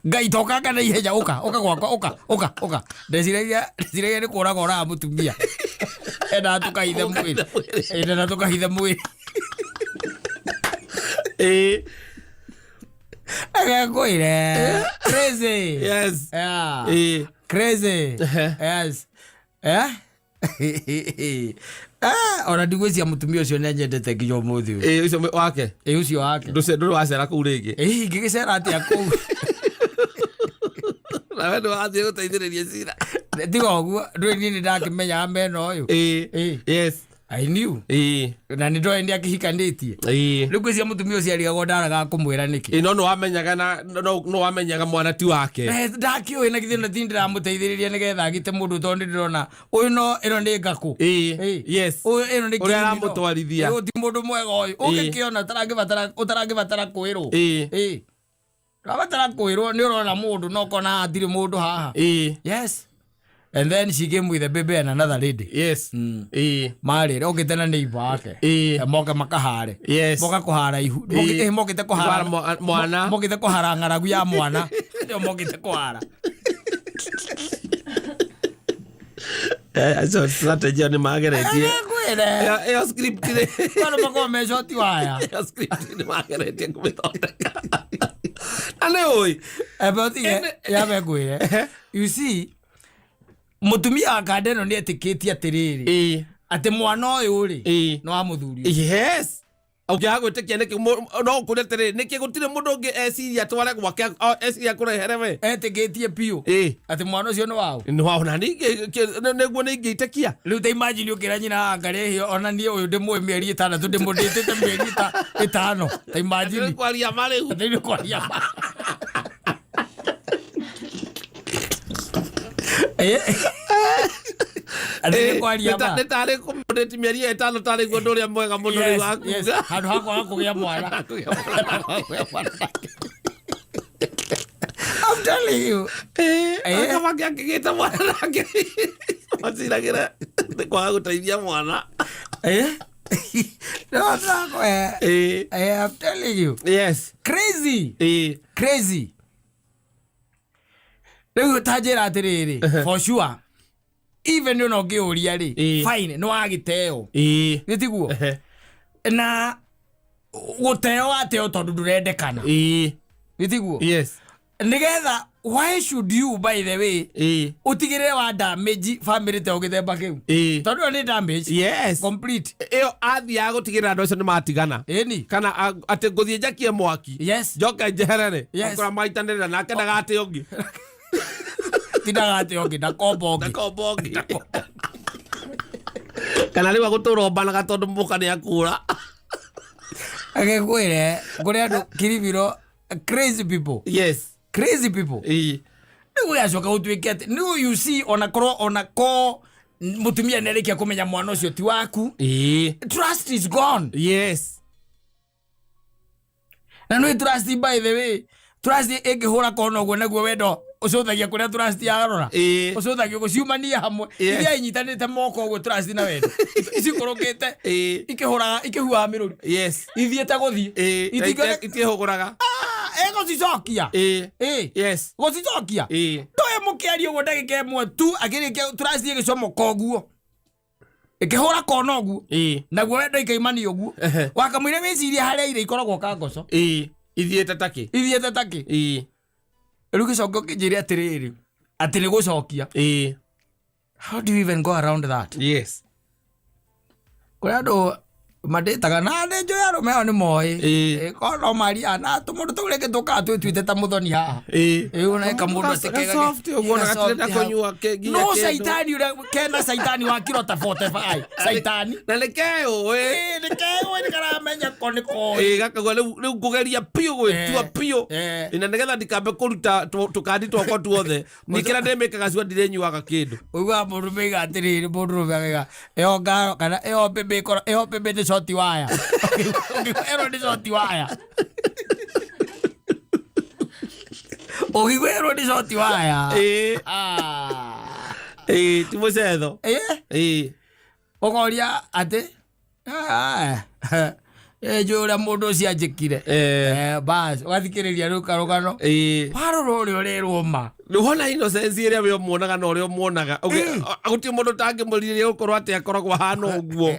Speaker 1: Ngai tokanga na ihenya ũka ũka gwakwa ũka ũka ũka. Ndeciragia nĩ kũraga ũraga mũtumia. Endaga tũkahithe mwĩrĩ. Endaga tũkahithe mwĩrĩ.
Speaker 2: Ĩĩ.
Speaker 1: Agakwĩre. Crazy.
Speaker 2: Yes.
Speaker 1: Yeah.
Speaker 2: Ĩĩ.
Speaker 1: Crazy.
Speaker 2: Ehe.
Speaker 1: Yes. Eh? Ah, ona ndigwĩciria mũtumia ũcio nĩ anyendete nginya ũmũthĩ ũyũ.
Speaker 2: Ĩĩ, ũcio wake.
Speaker 1: Ĩ ũcio wake.
Speaker 2: Ndũrĩ wacera kũu rĩngĩ.
Speaker 1: Ĩ ingĩgĩcera atĩa kũu?
Speaker 2: Na we nĩ wathiĩ gũteithĩrĩria cira.
Speaker 1: Tiga ũguo, ndũĩ niĩ nĩ ndakĩmenyaga mena ũyũ.
Speaker 2: Ĩĩ. Yes.
Speaker 1: I knew.
Speaker 2: Ĩĩ.
Speaker 1: Na nĩ ndoĩ nĩ akĩhikanĩtie.
Speaker 2: Ĩĩ.
Speaker 1: Rĩu ngwĩciria mũtumia ũcio arigagwo ndaragaga kũmwĩra nĩkĩ.
Speaker 2: Ĩĩ, no nĩ wamenyaga na no wamenyaga mwana ti wake.
Speaker 1: Ndakĩũĩ na githĩ ti ndĩramũteithĩrĩria nĩgetha agite mũndũ tondũ nĩ ndĩrona ũyũ no ĩno nĩ ngakũ.
Speaker 2: Ĩĩ. Yes.
Speaker 1: Ũyũ ĩno nĩ
Speaker 2: Ũrĩa
Speaker 1: criminal.
Speaker 2: aramũtwarithia.
Speaker 1: Ũyũ ti mũndũ mwega ũyũ. Ũngĩkĩona ũtarangĩbatara kwĩrwo.
Speaker 2: Ĩĩ.
Speaker 1: Ĩĩ. Ũrabatara kwĩrwo nĩ ũrona mũndũ no ũkona hatirĩ mũndũ haha.
Speaker 2: Ĩĩ.
Speaker 1: Yes. And then she came with a baby and another lady.
Speaker 2: Yes. Ĩĩ.
Speaker 1: Marĩ okĩte na neighbor wake.
Speaker 2: Ĩĩ.
Speaker 1: Moke makahare.
Speaker 2: Yes.
Speaker 1: Moka kũhara ihu.
Speaker 2: Ĩĩ.
Speaker 1: Mokĩte kũhara
Speaker 2: Kũhara mwana.
Speaker 1: Mokĩte kũhara ng'aragu ya mwana. Ndio mokĩte kũhara.
Speaker 2: Acio strategy ĩyo nĩ mageretie.
Speaker 1: Ngwĩre.
Speaker 2: Ĩyo script nĩ
Speaker 1: Bado makorwo me short waya.
Speaker 2: ĩyo script nĩ mageretie kũmĩthondeka. Na nĩ ũĩ.
Speaker 1: Ebe ũtige yambe ngwĩre. You see, mũtumia wa kanda ĩno nĩ etĩkĩtie atĩrĩrĩ
Speaker 2: Ĩĩ.
Speaker 1: atĩ mwana ũyũ rĩ
Speaker 2: Ĩĩ.
Speaker 1: nĩ wa mũthuri ũyũ.
Speaker 2: Yes. Ũngĩaga gwĩtĩkia nĩkĩ no ũkũre atĩrĩrĩ nĩkĩ gũtirĩ mũndũ ũngĩ eciria tware gwake eciria kũrehere we.
Speaker 1: Etĩkĩtie biũ
Speaker 2: Ĩĩ.
Speaker 1: atĩ mwana ũcio nĩ waũ.
Speaker 2: Nĩ wa ona nĩguo nĩ ingĩitĩkia.
Speaker 1: Rĩu ta imagine ũkĩra nyina anga rĩhĩ ona niĩ ũyũ ndĩmũĩ mĩeri ĩtandatũ ndĩmũndĩtĩte mĩeri ĩtano ta imagine
Speaker 2: Nĩ kwaria ma rĩu.
Speaker 1: Atĩ nĩ kwaria ma. Atĩ nĩ kwaria ma.
Speaker 2: Nĩ tarĩ kũmũndĩti mĩeri ĩtano tarĩ guo ũndũ ũrĩa mwega mũno rĩu
Speaker 1: Yes,
Speaker 2: wa
Speaker 1: yes.
Speaker 2: kuga.
Speaker 1: Handũ ha kwaga kũgĩa mwana. I'm telling you.
Speaker 2: Akabake akĩgĩte mwana nake maciragĩra nĩ kwaga gũteithia mwana.
Speaker 1: No, no, I'm telling you.
Speaker 2: Yes.
Speaker 1: Crazy.
Speaker 2: Ĩĩ.
Speaker 1: Crazy. Rĩu ta njĩra atĩrĩrĩ, for sure. Even ona ũngĩũria rĩ,
Speaker 2: Ĩĩ.
Speaker 1: fine, nĩ wagĩteo.
Speaker 2: Ĩĩ.
Speaker 1: Nĩ tiguo? Na gũteo wateo tondũ ndũrendekana.
Speaker 2: Ĩĩ.
Speaker 1: Nĩ tiguo?
Speaker 2: Yes.
Speaker 1: Nĩgetha why should you by the way
Speaker 2: Ĩĩ.
Speaker 1: ũtigĩrĩre wa damage family ta ũgĩthemba kĩu?
Speaker 2: Ĩĩ.
Speaker 1: Tondũ ĩyo nĩ damage
Speaker 2: Yes.
Speaker 1: complete.
Speaker 2: Ĩyo athiaga gũtigĩrĩra andũ acio nĩ matigana.
Speaker 1: Ĩni.
Speaker 2: Kana atĩ ngũthiĩ njakie mwaki.
Speaker 1: Yes.
Speaker 2: Njoke njeherere.
Speaker 1: Yes.
Speaker 2: Akora maitanĩrĩra nake ndagate ũngĩ.
Speaker 1: Ti ndagate ũngĩ ndakomba ũngĩ.
Speaker 2: Ndakomba ũngĩ. Kana rĩu agũtũra ombanaga tondũ mũka nĩ akũra.
Speaker 1: Agĩkwĩre kũrĩ andũ kiribiro crazy people.
Speaker 2: Yes.
Speaker 1: Crazy people.
Speaker 2: Ĩĩ.
Speaker 1: Rĩu yacoka gũtuĩke atĩ rĩu you see ona korwo ona ko mũtumia nĩ arĩkia kũmenya mwana ũcio ti waku.
Speaker 2: Ĩĩ.
Speaker 1: Trust is gone.
Speaker 2: Yes.
Speaker 1: Na nĩ trust by the way. Trust ĩngĩhũra kona ũguo naguo wendo ũcũthagia kũrĩa trust yarora.
Speaker 2: Ĩĩ.
Speaker 1: Ũcũthagia gũciumania hamwe.
Speaker 2: Yes.
Speaker 1: Iria inyitanĩte moko ũguo trust na wendo. Cikũrũkĩte
Speaker 2: Ĩĩ.
Speaker 1: ikĩhũraga ikĩhuhaga mĩrũri.
Speaker 2: Yes.
Speaker 1: Ithiĩte gũthiĩ.
Speaker 2: Ĩĩ.
Speaker 1: Itingĩona-
Speaker 2: Itiĩhũgũraga.
Speaker 1: Ĩgũcicokia.
Speaker 2: Ĩĩ.
Speaker 1: Ĩĩ.
Speaker 2: Yes.
Speaker 1: Gũcicokia.
Speaker 2: Ĩĩ.
Speaker 1: Ndoĩ mũkĩaria ũguo ndagĩka ĩmwe tu akĩrĩkia trust ĩgĩcomoka ũguo. Ĩkĩhũra kona ũguo.
Speaker 2: Ĩĩ.
Speaker 1: Naguo wendo ikaimania ũguo.
Speaker 2: Ehe.
Speaker 1: Wakamũira wĩcirie harĩa iria ikoragwo kangoco.
Speaker 2: Ĩĩ. Ithiĩte takĩ.
Speaker 1: Ithiĩte takĩ.
Speaker 2: Ĩĩ.
Speaker 1: Rĩu gĩcoka ũkĩnjĩre atĩrĩrĩ atĩ nĩ gũcokia.
Speaker 2: Ĩĩ.
Speaker 1: How do you even go around that?
Speaker 2: Yes.
Speaker 1: Kũrĩ andũ mandĩtaga na nĩ njũĩ arũme ao nĩ moĩ.
Speaker 2: Ĩĩ.
Speaker 1: Korwo no maria na tũmũndũ tũu rĩngĩ tũkaga twĩtuĩte ta mũthoni haha.
Speaker 2: Ĩĩ.
Speaker 1: Ĩĩ ona ĩka mũndũ atĩ
Speaker 2: Ga soft ũguo na gatirenda kũnyua nginya
Speaker 1: No
Speaker 2: kĩndũ.
Speaker 1: caitani ũrĩa kena caitani wa kiro ta 45. Caitani.
Speaker 2: Na nĩ keũĩ.
Speaker 1: Ĩĩ nĩ keũĩ nĩ karamenya ko nĩ koĩ.
Speaker 2: Ĩĩ gakauga rĩu ngũgeria biũ gwĩtua biũ. Na nĩgetha ndikambe kũruta tũkandi twakwa tuothe. Niĩ kĩrĩa ndĩmĩkaga cua ndirĩnyuaga kĩndũ.
Speaker 1: Ũiguaga mũndũ meiga atĩrĩrĩ mũndũ rũme akaiga ĩyo ngaro kana ĩyo mbĩmbĩ ĩkorwo ĩyo mbĩmbĩ nĩ shoti waya. Ĩno nĩ shoti waya. Ũkĩigua ĩrwo nĩ shoti waya.
Speaker 2: Ĩĩ.
Speaker 1: Ah.
Speaker 2: Ĩĩ ti mũcetho.
Speaker 1: Ĩĩ.
Speaker 2: Ĩĩ.
Speaker 1: Ũkoria atĩ njũĩ ũrĩa mũndũ ũcio anjĩkire. Bas ũgathikĩrĩria rĩu karũgano.
Speaker 2: Ĩĩ.
Speaker 1: Warora ũrĩa ũrerwo ma.
Speaker 2: Rĩu wona innocence ĩrĩa we ũmuonaga na ũrĩa ũmuonaga. Gũtirĩ mũndũ ũtangĩmũrirĩria gũkorwo atĩ akoragwo ahana ũguo.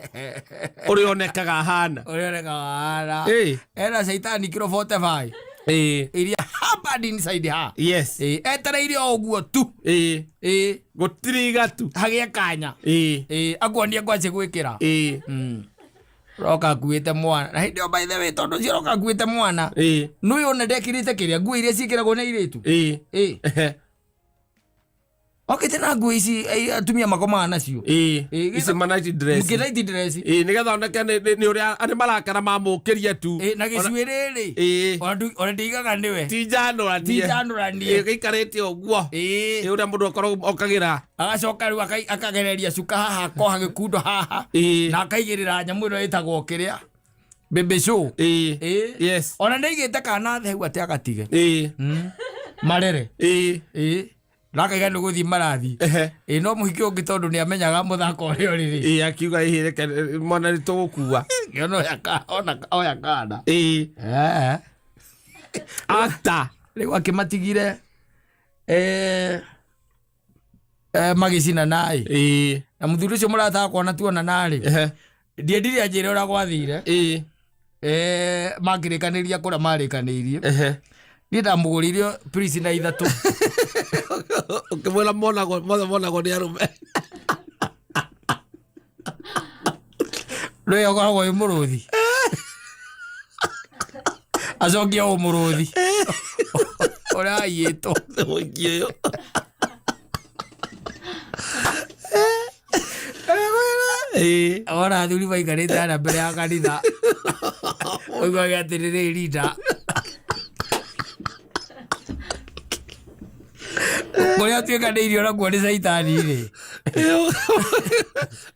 Speaker 2: Ũrĩa onekaga ahana.
Speaker 1: Ũrĩa onekaga ahana.
Speaker 2: Ĩĩ.
Speaker 1: Ena caitani kiro 45.
Speaker 2: Ĩĩ.
Speaker 1: Iria hampered inside her.
Speaker 2: Yes.
Speaker 1: Ĩĩ, etereire o ũguo tu.
Speaker 2: Ĩĩ.
Speaker 1: Ĩĩ.
Speaker 2: Gũtirĩ igatu.
Speaker 1: Hagĩe kanya.
Speaker 2: Ĩĩ.
Speaker 1: Ĩĩ, akuonie ngwacĩ gwĩkĩra.
Speaker 2: Ĩĩ.
Speaker 1: Roka akuĩte mwana. Na hĩndĩ ĩyo by the way tondũ ũcio roka akuĩte mwana.
Speaker 2: Ĩĩ.
Speaker 1: Nũĩ ona ndekĩrĩte kĩrĩa nguo iria ciĩkĩragwo nĩ airĩtu.
Speaker 2: Ĩĩ.
Speaker 1: Ĩĩ. Okĩte na nguo ici atumia makomaga nacio.
Speaker 2: Ĩĩ.
Speaker 1: Ĩĩ,
Speaker 2: Ici ma night dress.
Speaker 1: Ngĩ night dress.
Speaker 2: Ĩĩ, nĩgetha oneke nĩ ũrĩa nĩ marakara mamũkĩria tu.
Speaker 1: Ĩĩ, na gĩcuĩrĩ rĩ,
Speaker 2: Ĩĩ.
Speaker 1: ona ndiigaga nĩwe.
Speaker 2: Ti njanũranie.
Speaker 1: Ti njanũranie.
Speaker 2: Ĩĩ, gĩikarĩte ũguo.
Speaker 1: Ĩĩ.
Speaker 2: Ĩĩ, ũrĩa mũndũ akoragwo okagĩra.
Speaker 1: Agacoka rĩu akagereria cuka haha, akoha gĩkundo haha.
Speaker 2: Ĩĩ.
Speaker 1: Na akaigĩrĩra nyamũ ĩno ĩtagwo kĩrĩa, baby show.
Speaker 2: Ĩĩ.
Speaker 1: Ĩĩ.
Speaker 2: Yes.
Speaker 1: Ona nĩaigĩte kana thĩ hau atĩ agatige.
Speaker 2: Ĩĩ.
Speaker 1: Marere.
Speaker 2: Ĩĩ.
Speaker 1: Ĩĩ. Na akaiga nĩ gũthiĩ marathiĩ.
Speaker 2: Ehe.
Speaker 1: Ĩĩ, no mũhiki ũngĩ tondũ nĩ amenyaga mũthako ũrĩa ũrĩ rĩ.
Speaker 2: Ĩĩ, akiuga ĩhĩ reke mwana nĩ tũgũkua.
Speaker 1: Kĩona oya kana.
Speaker 2: Ĩĩ.
Speaker 1: Eh.
Speaker 2: Actor.
Speaker 1: Rĩu akĩmatigire magĩcina naĩ.
Speaker 2: Ĩĩ.
Speaker 1: Na mũthuri ũcio mũrata wakwa na tuona narĩ.
Speaker 2: Ehe.
Speaker 1: Ndiendire anjĩre ũrĩa gwathire.
Speaker 2: Ĩĩ.
Speaker 1: Makĩrĩkanĩria kũrĩa marĩkanĩirie.
Speaker 2: Ehe.
Speaker 1: Niĩ ndamũgũrĩire prisoner ithatũ.
Speaker 2: Ũkĩmwĩra monagwo mothe monagwo nĩ arũme.
Speaker 1: Rĩu ũkoragwo wĩ mũrũthi. Acokia ũ mũrũthi. Ũrĩa aiyĩtwo.
Speaker 2: Mũingĩ ũyũ. Ĩĩ.
Speaker 1: Ona athuri maikarĩte harĩa mbere ya kanitha. Ũiguage atĩrĩrĩ rinda. Kũrĩa tuĩkanĩirio nakuo nĩ caitani rĩ.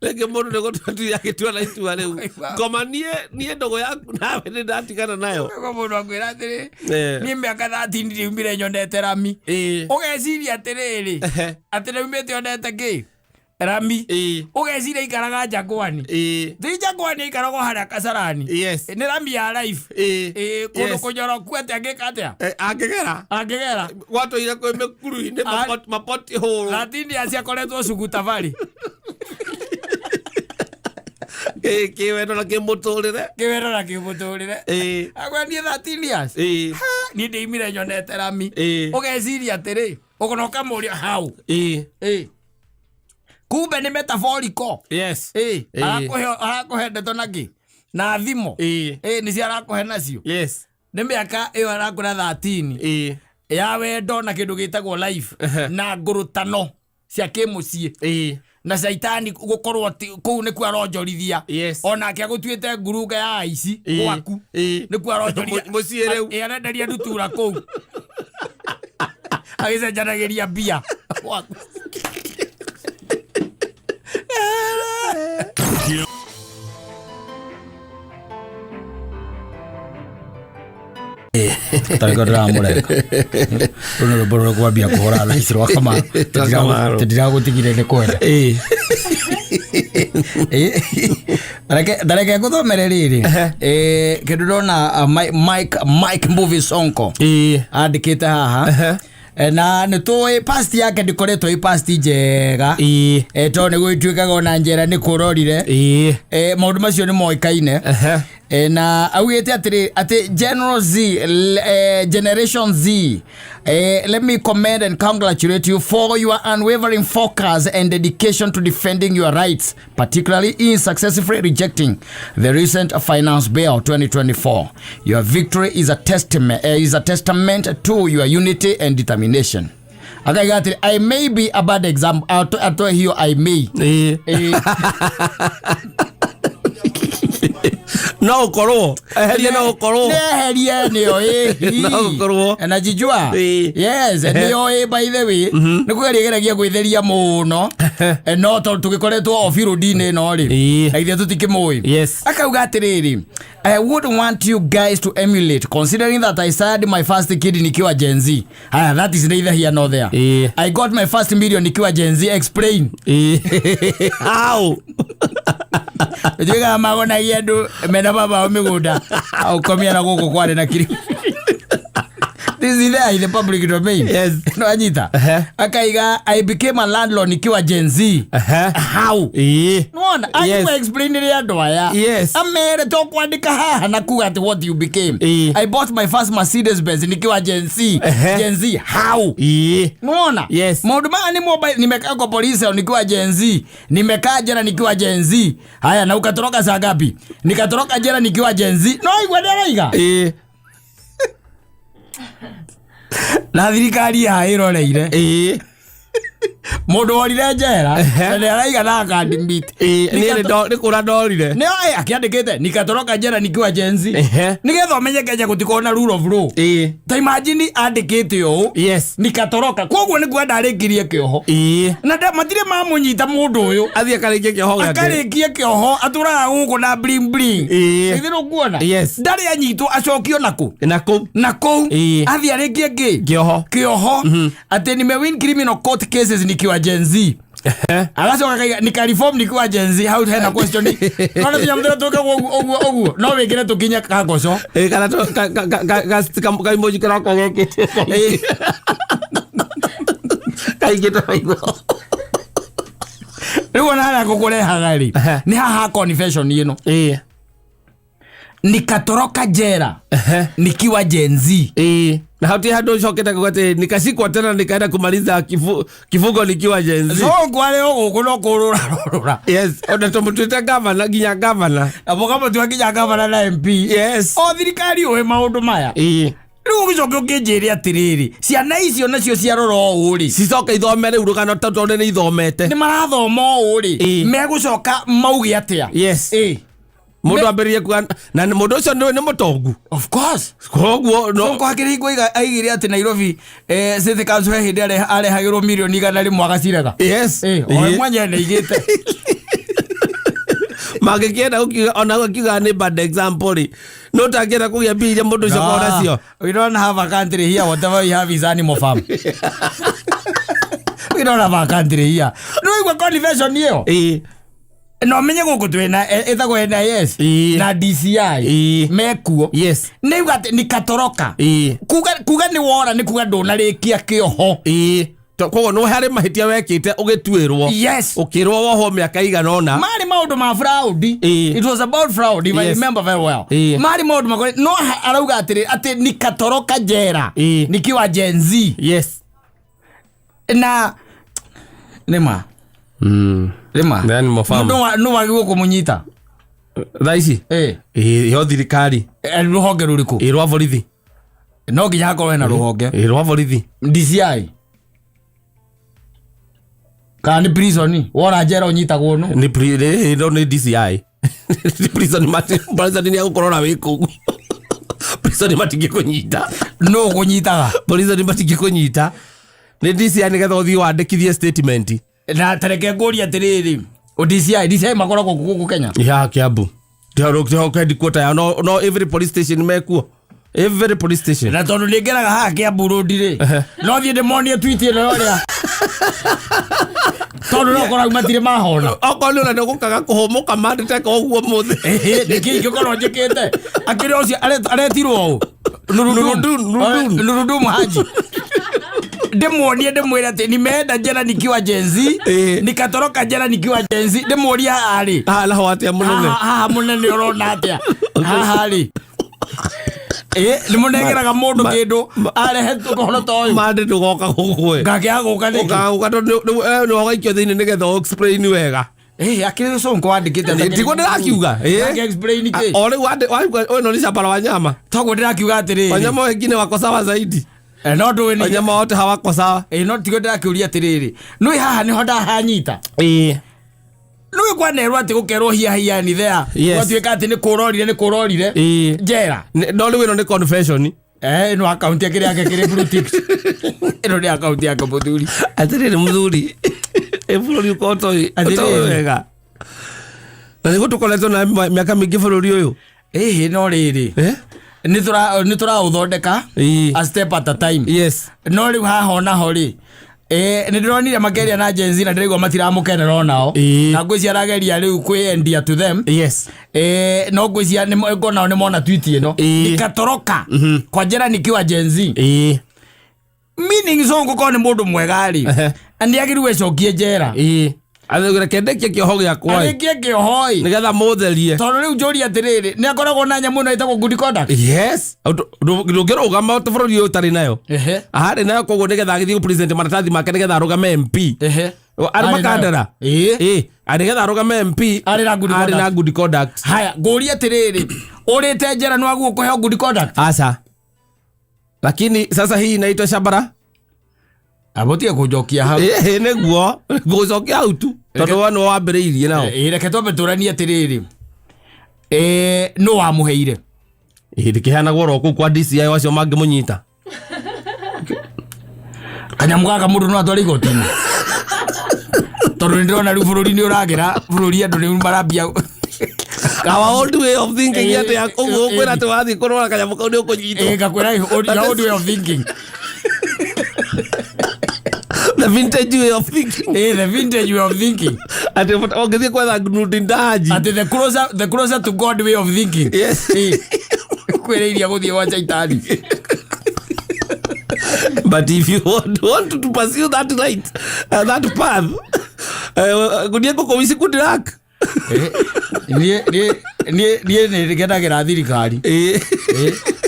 Speaker 2: Rĩngĩ mũndũ nĩ gũtua tu agĩtua na itua rĩu. Ngoma niĩ ndũgũ yaku nawe nĩ ndatigana nayo.
Speaker 1: Ũguo mũndũ akwĩra atĩrĩ,
Speaker 2: Eh.
Speaker 1: niĩ mĩaka 13 ndiumire nyonete rami.
Speaker 2: Ĩĩ.
Speaker 1: Ũgeciria atĩrĩrĩ,
Speaker 2: Ehe.
Speaker 1: atĩ ndaumĩte onete kĩ? Rami.
Speaker 2: Ĩĩ.
Speaker 1: Ũgeciria ikaraga Jangwani.
Speaker 2: Ĩĩ.
Speaker 1: Ti Jangwani ikaragwo harĩa Kasarani.
Speaker 2: Yes.
Speaker 1: Nĩ rami ya life.
Speaker 2: Ĩĩ.
Speaker 1: Ĩĩ, kũndũ
Speaker 2: Yes.
Speaker 1: kũnyoroku atĩa angĩka atĩa?
Speaker 2: Angĩgera.
Speaker 1: Angĩgera.
Speaker 2: Gwatũire kwĩ mĩkuru-inĩ mapoti hũrũ.
Speaker 1: 13 years akoretwo Suguta Valley.
Speaker 2: Ĩĩ, kĩwendo na kĩmũtũrĩre.
Speaker 1: Kĩwendo na kĩmũtũrĩre.
Speaker 2: Ĩĩ.
Speaker 1: Akwa niĩ 13 years.
Speaker 2: Ĩĩ.
Speaker 1: Ha, niĩ ndĩimire nyonete rami.
Speaker 2: Ĩĩ.
Speaker 1: Ũgeciria atĩrĩ, ũkona ũkamũria how.
Speaker 2: Ĩĩ.
Speaker 1: Ĩĩ. Kumbe nĩ metaphorical.
Speaker 2: Yes.
Speaker 1: Ĩĩ.
Speaker 2: Ĩĩ.
Speaker 1: Arakũhe ndeto na kĩ? Na thimo.
Speaker 2: Ĩĩ.
Speaker 1: Ĩĩ, nĩcio arakũhe nacio.
Speaker 2: Yes.
Speaker 1: Nĩ mĩaka ĩyo arakũra 13.
Speaker 2: Ĩĩ.
Speaker 1: Ya wendo na kĩndũ gĩtagwo life.
Speaker 2: Ehe.
Speaker 1: Na ngũrũtano cia kĩmũciĩ.
Speaker 2: Ĩĩ.
Speaker 1: Na caitani gũkorwo atĩ kũu nĩkuo aronjorithia.
Speaker 2: Yes.
Speaker 1: Onake agũtuĩte ngurunga ya aici
Speaker 2: Ĩĩ.
Speaker 1: gwaku.
Speaker 2: Ĩĩ.
Speaker 1: Nĩkuo aronjorithia.
Speaker 2: Mũciĩ rĩu.
Speaker 1: Ĩĩ, arenderia ndutura kũu. Agĩcenjanagĩria mbia gwaku. Tarĩko ndĩramũreka rũu nĩ rwĩmbo rũrĩa kwambia kũhũra thaa ici rwa Kamaru.
Speaker 2: Kamaru.
Speaker 1: Tĩndiragũtigire nĩ kwenda.
Speaker 2: Ĩĩ.
Speaker 1: Reke ngũthomere rĩrĩ. Kĩndũ ndona Mike Mbuvi Sonko
Speaker 2: Ĩĩ.
Speaker 1: andĩkĩte haha. Na nĩ tũĩ past yake ndĩkoretwo ĩ past njega.
Speaker 2: Ĩĩ.
Speaker 1: Tondũ nĩ gũgĩtuĩkaga ona njera nĩ kũrorire.
Speaker 2: Ĩĩ.
Speaker 1: Maũndũ macio nĩ moĩkaine.
Speaker 2: Ehe.
Speaker 1: Na augĩte atĩrĩ atĩ General Z, Generation Z, let me commend and congratulate you for your unwavering focus and dedication to defending your rights, particularly in successfully rejecting the recent Finance Bill 2024. Your victory is a testament to your unity and determination. Akaiga atĩrĩ, I may be a bad example. Atoe hiyo I may.
Speaker 2: Ĩĩ. No ũkorwo eherie no ũkorwo
Speaker 1: Neherie nĩyo ĩ.
Speaker 2: No ũkorwo.
Speaker 1: Najijua.
Speaker 2: Ĩĩ.
Speaker 1: Yes, nĩyo ĩ by the way. Nĩ kũgeria geragia gwĩtheria mũno. No tondũ tũgĩkoretwo off road-inĩ ĩno rĩ.
Speaker 2: Ĩĩ.
Speaker 1: Na ithuĩ tũtikĩmũĩ.
Speaker 2: Yes.
Speaker 1: Akauga atĩrĩrĩ, I would want you guys to emulate considering that I started my first kid nikiwa Gen Z. Haya, that is neither here nor there.
Speaker 2: Ĩĩ.
Speaker 1: I got my first million nikiwa Gen Z. Explain.
Speaker 2: Ĩĩ. How?
Speaker 1: Njugaga magonagia andũ mena baba ao mĩgũnda ũkomia na gũkũ kwarĩ na kiri. This is there in the public domain.
Speaker 2: Yes.
Speaker 1: No anyita.
Speaker 2: Ehe.
Speaker 1: Akaiga I became a landlord nikiwa Gen Z.
Speaker 2: Ehe.
Speaker 1: How?
Speaker 2: Ĩĩ.
Speaker 1: Nona,
Speaker 2: Yes.
Speaker 1: yes. Explain rĩ andũ aya.
Speaker 2: Yes.
Speaker 1: Amere to kwandĩka haha na kuga atĩ what you became.
Speaker 2: Ĩĩ.
Speaker 1: I bought my first Mercedes Benz nikiwa Gen Z.
Speaker 2: Ehe.
Speaker 1: Gen Z. How?
Speaker 2: Ĩĩ.
Speaker 1: Unaona?
Speaker 2: Yes.
Speaker 1: Maũndũ maya ni mobile, nimekaa kwa polisi au nikiwa Gen Z, nimekaa jela nikiwa Gen Z. Haya, na ukatoroka saa ngapi? Nikatoroka jela nikiwa Gen Z. No igua ndĩraiga.
Speaker 2: Ĩĩ.
Speaker 1: Na thirikari haha ĩroreire.
Speaker 2: Ĩĩ.
Speaker 1: Mũndũ worire njera
Speaker 2: Ehe.
Speaker 1: na nĩ araiga na akadimit.
Speaker 2: Ĩĩ, niĩ nĩ kũra ndorire.
Speaker 1: Nĩ akĩandĩkĩte nikatoroka njera nikiwa Gen Z.
Speaker 2: Ehe.
Speaker 1: Nĩgetha ũmenye Kenya gũtikorwo na rule of law.
Speaker 2: Ĩĩ.
Speaker 1: Ta imagine andĩkĩte ũũ, nikatoroka, koguo nĩ kuga ndarĩkirie kĩoho na matirĩ mamũnyita mũndũ ũyũ.
Speaker 2: Athiĩ akarĩkie kĩoho gĩake.
Speaker 1: Akarĩkie kĩoho, atũraga gũkũ na bling bling. Githĩ ndũkuona?
Speaker 2: Yes.
Speaker 1: Ndarĩ anyitwo acokio nakũ?
Speaker 2: Na kũu.
Speaker 1: Na kũu. Athiĩ arĩkie kĩ?
Speaker 2: Kĩoho.
Speaker 1: Kĩoho. Atĩ nimewin criminal court cases nikiwa Gen Z. Agacoka kaiga nikareform nikiwa Gen Z. Hau hena question. No nĩ tũnyamũ tũrĩa twĩkagwo ũguo ũguo ũguo, no wĩkĩre tũkinye kagoco.
Speaker 2: Ĩĩ, kana kaimoji karako gekĩte kaingĩte maitho.
Speaker 1: Rĩu ona harĩa ngũkũrehaga rĩ, nĩ haha confession ĩno, nikatoroka jera nikiwa Gen Z.
Speaker 2: Ĩĩ, na hatirĩ handũ ũcokete kuga atĩ nikashikwa tena nikaenda kumaliza kifungo nikiwa Gen Z.
Speaker 1: So ngwarĩ o gũkũ no kũrũra rũrũra.
Speaker 2: Yes, ona tũmũtuĩte gavana, nginya gavana.
Speaker 1: Na mũkamũtua nginya gavana na MP. O thirikari ũĩ maũndũ maya. Rĩu ũgĩcoke ũkĩnjĩre atĩrĩrĩ, ciana icio nacio ciarora ũũ rĩ,
Speaker 2: Cicoke ithome rĩu rũgano ta tondũ nĩ ithomete.
Speaker 1: Nĩ marathoma ũũ rĩ, megũcoka mauge atĩa?
Speaker 2: Mũndũ ambĩrĩrie kuga na mũndũ ũcio nĩ mũtongu.
Speaker 1: Of course.
Speaker 2: Koguo no.
Speaker 1: Sonko hakĩrĩ hingo aigire atĩ Nairobi City Council he hĩndĩ arehagĩrwo mirioni 100 agacirega. O mwenyewe nĩ aigĩte.
Speaker 2: Mangĩkĩenda gũkiuga ona gũkiuga nĩ bad example rĩ, no ũtangĩenda kũgĩa mbia iria mũndũ ũcio akoragwo nacio.
Speaker 1: We don't have a country here. Whatever we have is animal farm. We don't have a country here. No igua confession ĩyo. No menye gũkũ twĩna ĩtagwo NIS na DCI mekuo. Nĩ uga atĩ nikatoroka. Kuga nĩ wora nĩ kuga ndũnarĩkia kĩoho.
Speaker 2: Ĩĩ. Koguo no harĩ mahĩtia wekĩte ũgĩtuĩrwo. Ũkĩrwo wohwo mĩaka igana ũna.
Speaker 1: Marĩ maũndũ ma fraud. It was about fraud, if I remember very well. Marĩ maũndũ makore no arauga atĩrĩ atĩ nikatoroka njera nikiwa Gen Z. Na nĩma nĩma.
Speaker 2: The animal farm.
Speaker 1: Mũndũ nũ wagĩrĩirwo kũmũnyita?
Speaker 2: Thaa ici? Ĩĩ, yo thirikari.
Speaker 1: Rũhonge rũrĩkũ?
Speaker 2: Ĩĩ, rwa borithi.
Speaker 1: No nginya hakorwo hena rũhonge.
Speaker 2: Ĩĩ, rwa borithi.
Speaker 1: DCI kana nĩ prison, wora njera ũnyitagwo nũ?
Speaker 2: Nĩ no nĩ DCI. Nĩ prison prison nĩ agũkorora wĩ kũu. Prison matingĩkũnyita.
Speaker 1: Nũ ũkũnyitaga?
Speaker 2: Prison matingĩkũnyita. Nĩ DCI nĩgetha ũthiĩ wandĩkithie statement.
Speaker 1: Na tareke ngũrie atĩrĩrĩ, o DCI DCI makoragwo gũkũ Kenya?
Speaker 2: Ya Kiambu. Ndĩho headquarter yao, no every police station mekuo. Every police station.
Speaker 1: Na tondũ nĩ ngeraga haha Kiambu Road rĩ, no thiĩ ndĩmonie tweet ĩno ya ũrĩa, tondũ no korwo matirĩ mahona.
Speaker 2: Okorwo nĩ ũrenda gũkaga kũhũmũka mandĩteka ũguo mũthĩ.
Speaker 1: Nĩkĩ ingĩkorwo njĩkĩte akĩrĩ ũcio aretirwo ũũ?
Speaker 2: Nurudun, Nurudun.
Speaker 1: Nurudun Haji, ndĩmuonie ndĩmwĩre atĩ nimeenda jela nikiwa Gen Z, nikatoroka jela nikiwa Gen Z. Ndĩmuorie haha rĩ,
Speaker 2: Haha naho atĩa mũnene?
Speaker 1: Haha mũnene ũrona atĩa haha rĩ? Nĩ mũnengeraga mũndũ kĩndũ arehe ũhoro ta ũyũ.
Speaker 2: Mandĩ ndũgoka gũkũ ĩ.
Speaker 1: Ngakĩaga gũka nĩkĩ?
Speaker 2: Ũkaga gũka tondũ nĩ ũgaikio thĩinĩ nĩgetha ũ explain wega.
Speaker 1: Akĩrĩ Sonko wandĩkĩte.
Speaker 2: Tiguo ndĩrakiuga.
Speaker 1: Ake explain kĩ?
Speaker 2: O rĩu wauga ũyũ nĩ shamba la wanyama.
Speaker 1: Toguo ndĩrakiuga atĩrĩrĩ,
Speaker 2: Wanyama wengine wako sawa zaidi.
Speaker 1: No ndũĩ nĩ
Speaker 2: Wanyama wote hawako sawa.
Speaker 1: No tiguo ndĩrakĩũria atĩrĩrĩ, nĩ haha nĩho ndahanyita. Nĩ kwanerwo atĩ gũkerwo hia hia ni there. Gwatuĩka atĩ nĩ kũrorire nĩ kũrorire njera.
Speaker 2: No rĩu ĩno nĩ confession.
Speaker 1: No akaunti yake yake kĩrĩ blue ticks. Ĩno nĩ akaunti yake mũthuri.
Speaker 2: Atĩrĩrĩ mũthuri, ĩ bũrũri ũkorwo ũtoĩ
Speaker 1: Atĩrĩrĩ.
Speaker 2: ũtoĩ wega na nĩguo tũkoretwo na mĩaka mĩingĩ bũrũri ũyũ.
Speaker 1: No rĩrĩ, nĩ tũraũthondeka a step at a time. No rĩu haha onaho rĩ, nĩ ndĩronire makeria na Gen Z na ndĩraigua matiramũkenera onao. Na ngwĩciria arageria rĩu kwĩendia to them. No ngwĩciria ngonao nĩ mona tweet ĩno, nikatoroka kwa njera nikiwa Gen Z, meaning Sonko korwo nĩ mũndũ mwega rĩ, nĩ agĩrĩirwo ecokie njera.
Speaker 2: Reke ndĩkie kĩoho gĩakwa ĩ.
Speaker 1: Arĩkie kĩoho ĩ.
Speaker 2: Nĩgetha mũtherie.
Speaker 1: Tondũ rĩu njũria atĩrĩrĩ, nĩ akoragwo na nyamũ ĩno ĩtagwo good conduct.
Speaker 2: Yes, ndũngĩrũgama bũrũri ũyũ ũtarĩ nayo. Arĩ nayo, koguo nĩgetha agĩthiĩ gũpresent maratathi make nĩgetha arũgame MP. Arĩ
Speaker 1: Arĩ nayo.
Speaker 2: Makandara. Nĩgetha arũgame MP.
Speaker 1: Arĩ na good
Speaker 2: Arĩ na
Speaker 1: conduct.
Speaker 2: good conduct.
Speaker 1: Haya, ngũrie atĩrĩrĩ, ũrĩte njera nĩ wagwo kũheo good conduct?
Speaker 2: Aca, lakini sasa hii inaitwa shabara.
Speaker 1: Abotie kũnjokia hau.
Speaker 2: Ĩĩ, nĩguo ngũgũcokia hau tu tondũ we nĩwe wambĩrĩirie nao.
Speaker 1: Ĩ, reke twambe tũranie atĩrĩrĩ, nũ wamũheire?
Speaker 2: Ĩ, ndĩkĩheanagwo oro kũu kwa DCI acio mangĩmũnyita.
Speaker 1: Kanyamũ gaka mũndũ no atware igoti-inĩ, tondũ nĩ ndĩrona rĩu bũrũri nĩ ũragĩra bũrũri, andũ rĩu marambia
Speaker 2: Our old way of thinking. Atĩ ũguo ũkwĩra atĩ wathiĩ kũrwara kanyamũ kau nĩ ũkũnyitwo.
Speaker 1: Ĩ, ngakwĩra your old way of thinking.
Speaker 2: The vintage way of thinking.
Speaker 1: Ĩ, the vintage way of thinking.
Speaker 2: Atĩ ũngĩthiĩ kwetha nudindaji.
Speaker 1: Atĩ the closer to God way of thinking.
Speaker 2: Yes.
Speaker 1: Ĩ, kwĩrĩiria gũthiĩ gwa Caitani.
Speaker 2: But if you want to pursue that right, that path, gũthiĩ ngũkũ ici good luck.
Speaker 1: Niĩ niĩ niĩ niĩ nĩ ngenagĩra thirikari.
Speaker 2: Ĩ.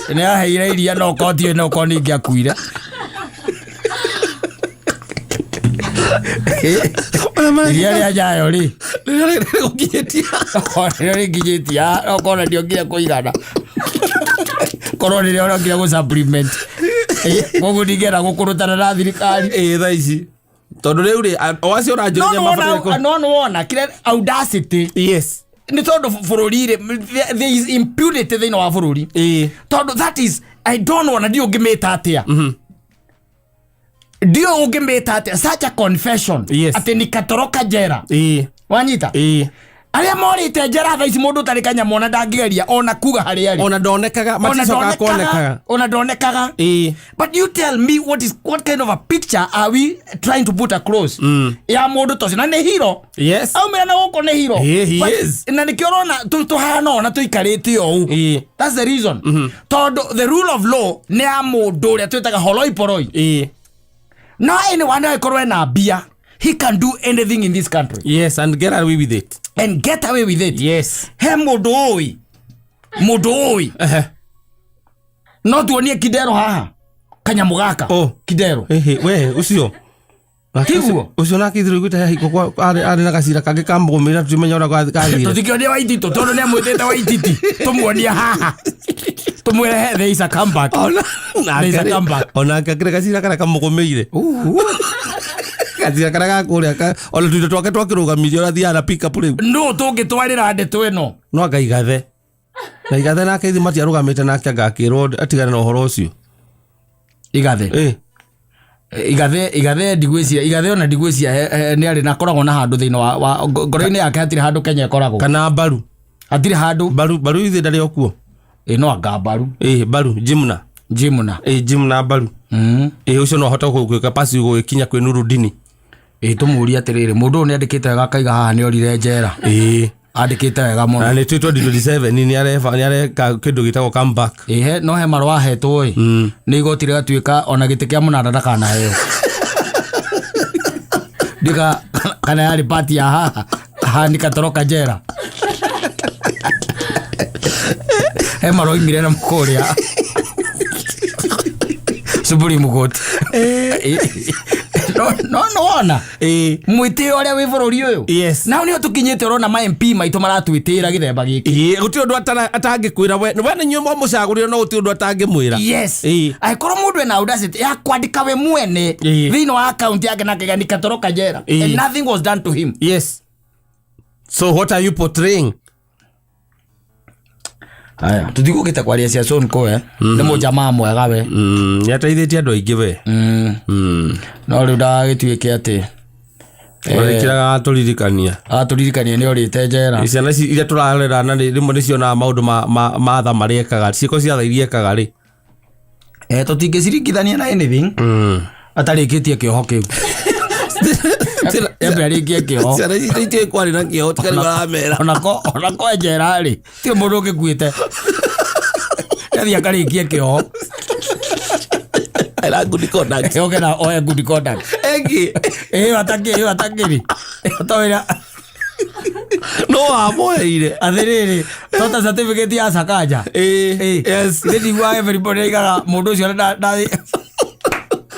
Speaker 1: Nĩ yaheire iria, no korwo no korwo nĩ ingĩakuire. Iria rĩa Nyayo rĩ,
Speaker 2: Rĩrĩa rĩgũkinyĩtia.
Speaker 1: Rĩrĩa rĩnginyĩtie no korwo ndiokire kũigana, korwo nĩrĩo rokire gũ supplement. Koguo ndingĩenda gũkũrũtana na thirikari.
Speaker 2: Ĩ, thaa ici tondũ rĩu rĩ o acio
Speaker 1: no
Speaker 2: ũranjũria
Speaker 1: nĩwona, no nĩwona kĩrĩa audacity?
Speaker 2: Yes.
Speaker 1: Nĩ tondũ bũrũri rĩ, there is impunity thĩinĩ wa bũrũri. Tondũ that is, I don't know, na ndiũ ũngĩmĩta atĩa, ndiũ ũngĩmĩta atĩa such a confession. Atĩ nikatoroka jera. Wanyita?
Speaker 2: Ĩ.
Speaker 1: Arĩa morĩte njera thaa ici, mũndũ ũtarĩ kanyamũ ona ndangĩgeria ona kuga harĩa arĩ.
Speaker 2: Ona ndonekaga.
Speaker 1: Ona
Speaker 2: Maticokaga
Speaker 1: ndonekaga.
Speaker 2: kuonekaga.
Speaker 1: Ona ndonekaga. But you tell me, what kind of a picture are we trying to put across ya mũndũ tocio na nĩ hero? Aumĩra na gũkũ nĩ hero.
Speaker 2: He
Speaker 1: But-
Speaker 2: is.
Speaker 1: Na nĩkĩo ũrona tũhana ona tũikarĩte o ũũ. That's the reason, tondũ the rule of law nĩ ya mũndũ ũrĩa twĩtaga horoi poroi. No anyone angĩkorwo ena mbia, he can do anything in this country.
Speaker 2: Yes, and get away with it.
Speaker 1: And get away with it. He mũndũ ũĩ, mũndũ ũĩ. No tuonie Kidero haha kanyamũ gaka.
Speaker 2: Oh.
Speaker 1: Kidero.
Speaker 2: Ehe, we ũcio.
Speaker 1: Tiguo?
Speaker 2: Ũcio nake ithuĩ gwĩta hingo kwa arĩ na gacira kangĩ kamũgũmĩra, tũtimenya ũrĩa gathire.
Speaker 1: Tũtikĩonia Waititũ, tondũ nĩ amwĩtĩte Waititi, tũmuonie haha, tũmwĩre there is a comeback. There is a comeback.
Speaker 2: Onake akĩrĩ gacira karĩa kamũgũmĩire, gacira karĩa gakũrĩa ona tũindo twake twakĩrũgamirie, ũrathiaga na pick up rĩu.
Speaker 1: No tũngĩtwarĩra ndeto ĩno.
Speaker 2: No anga Igathe na Igathe nake ithuĩ matiarũgamĩte nake, anga akĩrwo atigane na ũhoro ũcio.
Speaker 1: Igathe.
Speaker 2: Ĩ.
Speaker 1: Igathe, Igathe, ndigwĩciria Igathe, ona ndigwĩciria nĩ arĩ na akoragwo na handũ thĩinĩ wa ngoro-inĩ yake. Hatirĩ handũ Kenya ĩkoragwo.
Speaker 2: Kana Mbaru.
Speaker 1: Hatirĩ handũ.
Speaker 2: Mbaru, Mbaru ithuĩ ndarĩ o kuo.
Speaker 1: Ĩ, no anga Mbaru.
Speaker 2: Ĩ, Mbaru Jimna.
Speaker 1: Jimna.
Speaker 2: Ĩ, Jimna Mbaru. Ĩ, ũcio no ahote gũgĩka pasi gũgĩkinya kwĩ Nurudini.
Speaker 1: Ĩ, tũmũrie atĩrĩrĩ, mũndũ ũyũ nĩ andĩkĩte wega akaiga haha nĩ orire njera. Andĩkĩte wega mũno.
Speaker 2: Na nĩ twĩ 2027 nĩ areka kĩndũ gĩtagwo comeback.
Speaker 1: Ĩhe, no he marũa ahetwo ĩ nĩ igoti rĩgatuĩka ona gĩtĩ kĩa mũnanda ndakanaheo. Ndika kana yarĩ pati ya haha haha nikatoroka njera. He marũa oimire na kũrĩa Supreme Court. No nĩwona mwĩtĩo ũrĩa wĩ bũrũri ũyũ? Nao nĩo tũkinyĩte, ũrona ma MP maitũ maratwĩtĩra gĩthemba gĩkĩ.
Speaker 2: Ĩ, gũtirĩ ũndũ atangĩkwĩra we nĩ inyuĩ mwamũcagũrire, no gũtirĩ ũndũ atangĩmwĩra.
Speaker 1: Angĩkorwo mũndũ ena audacity ya kwandĩka we mwene thĩinĩ wa akaunti yake na akaiga nikatoroka njera and nothing was done to him.
Speaker 2: Yes, so what are you portraying?
Speaker 1: Haya, tũtigũkĩte kwaria cia Sonko, eh, nĩ mũjamaa mwega we.
Speaker 2: Nĩ ateithĩtie andũ aingĩ we.
Speaker 1: No rĩu ndagagĩtuĩke atĩ
Speaker 2: Orĩkĩraga atũririkania.
Speaker 1: Atũririkania nĩ orĩte njera.
Speaker 2: Ciana ici iria tũrarera na rĩmwe nĩ cionaga maũndũ ma tha marĩa ekaga, ciĩko cia tha iria ekaga rĩ.
Speaker 1: Tũtingĩciringithania na anything atarĩkĩtie kĩoho kĩu, embe arĩkie kĩoho.
Speaker 2: Ciana ici itiũĩ kwarĩ na kĩoho, tiga rĩu aramera.
Speaker 1: Onako njera rĩ, tirĩ mũndũ ũngĩkuĩte, athiĩ akarĩkie kĩoho.
Speaker 2: Era good conduct.
Speaker 1: Oke na oe good conduct.
Speaker 2: Ĩngĩ.
Speaker 1: Ĩyo atakĩrĩ, ĩyo atakĩrĩ tawĩra.
Speaker 2: No wamũheire.
Speaker 1: Atĩrĩrĩ, tota certificate ya Sakaja. Nĩ ndiguaga everybody aigaga mũndũ ũcio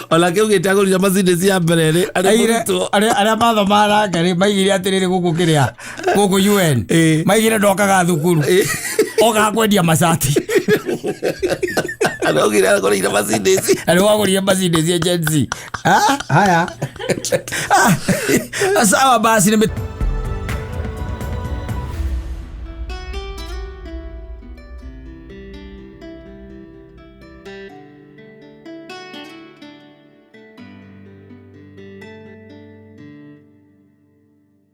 Speaker 2: Ona kĩu gĩtagũrire macini cia mbere rĩ arĩ
Speaker 1: aigire
Speaker 2: mũrutwo.
Speaker 1: Arĩa mathomaga nake rĩ, maigire atĩrĩrĩ, gũkũ kĩrĩa gũkũ UN, maigire ndokaga thukuru, okaga kwendia macati.
Speaker 2: Araugire agũrĩire Mercedes.
Speaker 1: Na nĩ wagũrire Mercedes ya Gen Z. Ah,
Speaker 2: Haya.
Speaker 1: Ah, sawa basi nĩ.